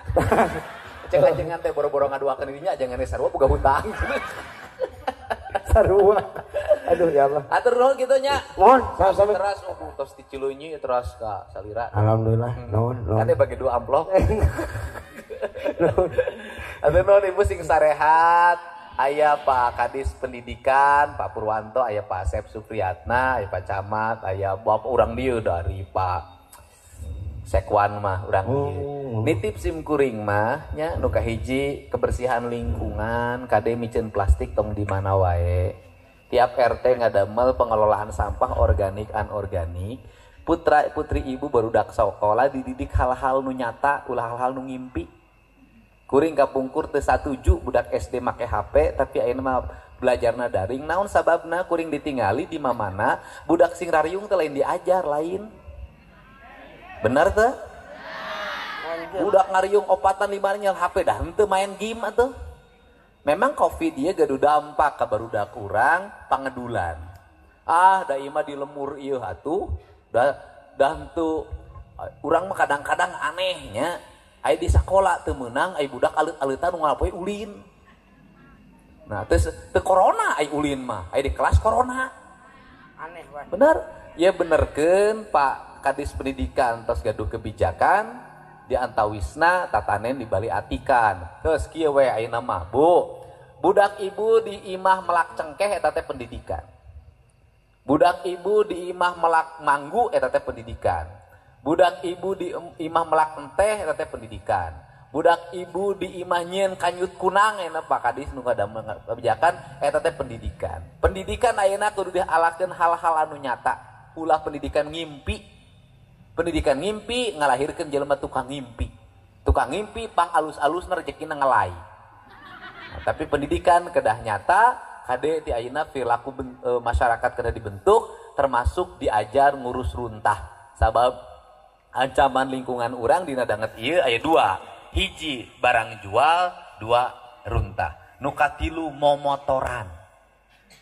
Cek ajengan teh boro-boro ngadoakeun dirinya ajengan ge sarua boga hutang. Sarua. Aduh ya Allah. Atur nuhun kitu nya. Mohon sama-sama. Teras tos di Cileunyi teras ka Salira. Alhamdulillah. Nuhun. Kan bagi dua amplop. Atur nuhun ibu sing sarehat. Aya Pak Kadis Pendidikan, Pak Purwanto, aya Pak Asep Supriyatna, aya Pak Camat, aya bapak urang dieu dari Pak Sekwan mah urang dieu. Nitip sim kuring mah nya nu kahiji kebersihan lingkungan, kade miceun plastik tong di mana wae. Tiap RT ngadamel pengelolaan sampah organik anorganik. Putra putri ibu barudak sakola dididik hal-hal nu nyata, ulah hal-hal nu ngimpi. Kuring kapungkur teu satuju budak SD make HP tapi ayeuna mah belajarna daring. Naon sababna kuring ditingali di mamana budak sing rariung teh lain diajar lain. Bener teu? Budak ngariung opatan lima nyel HP dah henteu main game atuh. Memang Covid ieu gaduh dampak ka barudak urang pangedulan. Ah da ieu mah di lemur ieu atuh dah henteu urang mah kadang-kadang anehnya. Ai di sakola teu meunang, ai budak alit-alitan nu ngalapoe ulin. Nah, terus teu corona ai ulin mah, ai di kelas corona. Aneh wae. Bener? Ya benerkeun Pak Kadis Pendidikan tos gaduh kebijakan di antawisna tatanen di Bali atikan. Terus kieu we ayeuna mah, Bu. Budak ibu di imah melak cengkeh eta teh pendidikan. Budak ibu di imah melak manggu eta teh pendidikan. Budak ibu di imah melak enteh eta teh pendidikan. Budak ibu di imah nyieun kanyut kunang eta Pak Kadis nu ngadamel kebijakan eta teh pendidikan. Pendidikan ayeuna kudu dialakeun hal-hal anu nyata. Ulah pendidikan ngimpi. Pendidikan ngimpi ngalahirkeun jelema tukang ngimpi. Tukang ngimpi pang alus-alusna rejekina ngelai. Nah, tapi pendidikan kedah nyata, kade ti ayeuna perilaku masyarakat kedah dibentuk termasuk diajar ngurus runtah. Sabab ancaman lingkungan urang dina danget ieu aya dua. Hiji barang jual, dua runtah. Nu katilu momotoran.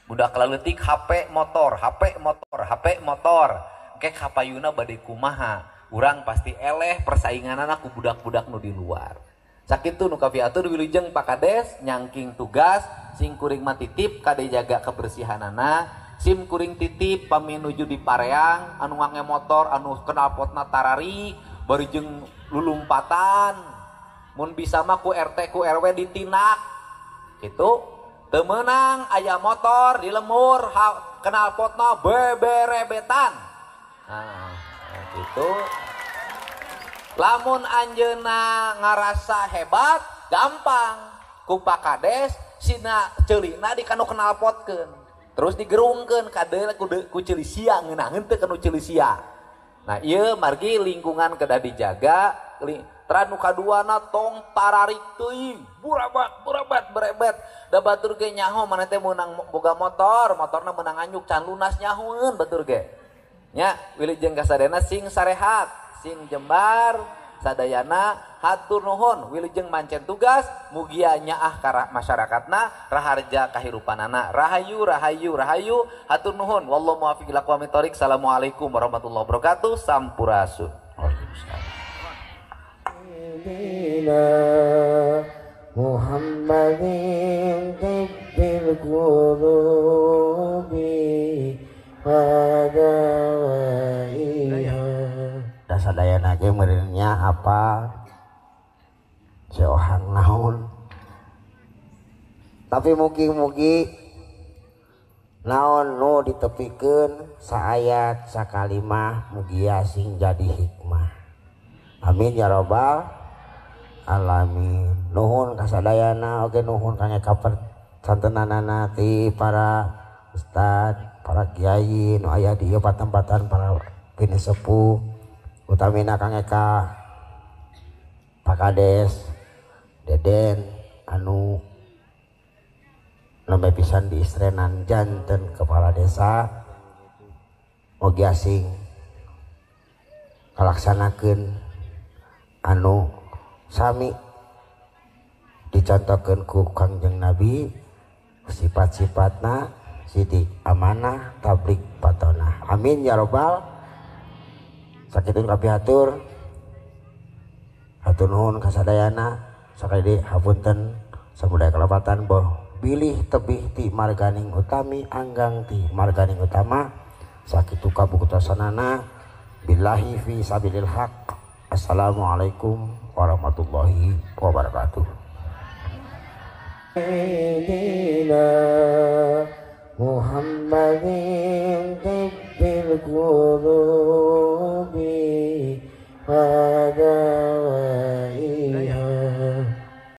Budak leutik HP motor, HP motor, HP motor. Engke kapayuna bade kumaha? Urang pasti eleh persainganana ku budak-budak nu di luar. Sakitu nu kapiatur wilujeng Pak Kades nyangking tugas sing kuring mah titip kade jaga kebersihanana. Sim kuring titip pami nuju di Pareang anu ngange motor anu knalpotna tarari bari jeung lulumpatan mun bisa mah ku RT ku RW ditinak gitu teu meunang aya motor di lemur Knalpotna beberebetan. Nah, gitu. Lamun anjeunna ngarasa hebat, gampang. Ku Pak Kades sina ceulina di kanu knalpotkeun. Terus digerungkeun kadeul ku ceuli sia ngeunaheun teu kanu ceuli sia. Nah, ieu margi lingkungan kedah dijaga. Tara nu kaduana tong tararik teuing, burabat burabat berebet. Da batur ge nyaho maneh teh meunang boga motor, motorna meunang anyuk can lunas nyahoeun batur ge. Nya wilujeng kasadayana sing sarehat, sing jembar sadayana hatur nuhun wilujeng mancen tugas mugia nyaah ka masyarakatna raharja kahirupanana. Rahayu rahayu rahayu hatur nuhun wallahu muwaffiq ila aqwamit thoriq. Assalamualaikum warahmatullahi wabarakatuh. Sampurasun. Waalaikumsalam. Muhammadin tibbil qulubi wa dawaiha. Sadayana ge meureunnya apa seohang naon, tapi mugi-mugi naon nu ditepikeun saayat sakalimah mugia sing jadi hikmah. Amin ya robbal alamin. Nuhun kasadayana oge nuhun ka kaper santenanana ti para ustad, para kiai nu aya di ieu patempatan, para pinisepuh, utamina Kang Eka, Pak Kades, Deden anu nembe pisan diistrenan janten kepala desa, mugi asing kalaksanakeun anu sami dicontohkeun ku Kangjeng Nabi sifat-sifatna sidik amanah tablik patonah. Amin ya robbal. Sakitun kapihatur hatur nuhun kasadayana sakali deui hapunten samudaya kalepatan boh bilih tebih ti marganing utami anggang ti marganing utama sakitu kabuktosanana billahi fi sabilil haq. Assalamualaikum warahmatullahi wabarakatuh. Muhammadin tibbil qulub.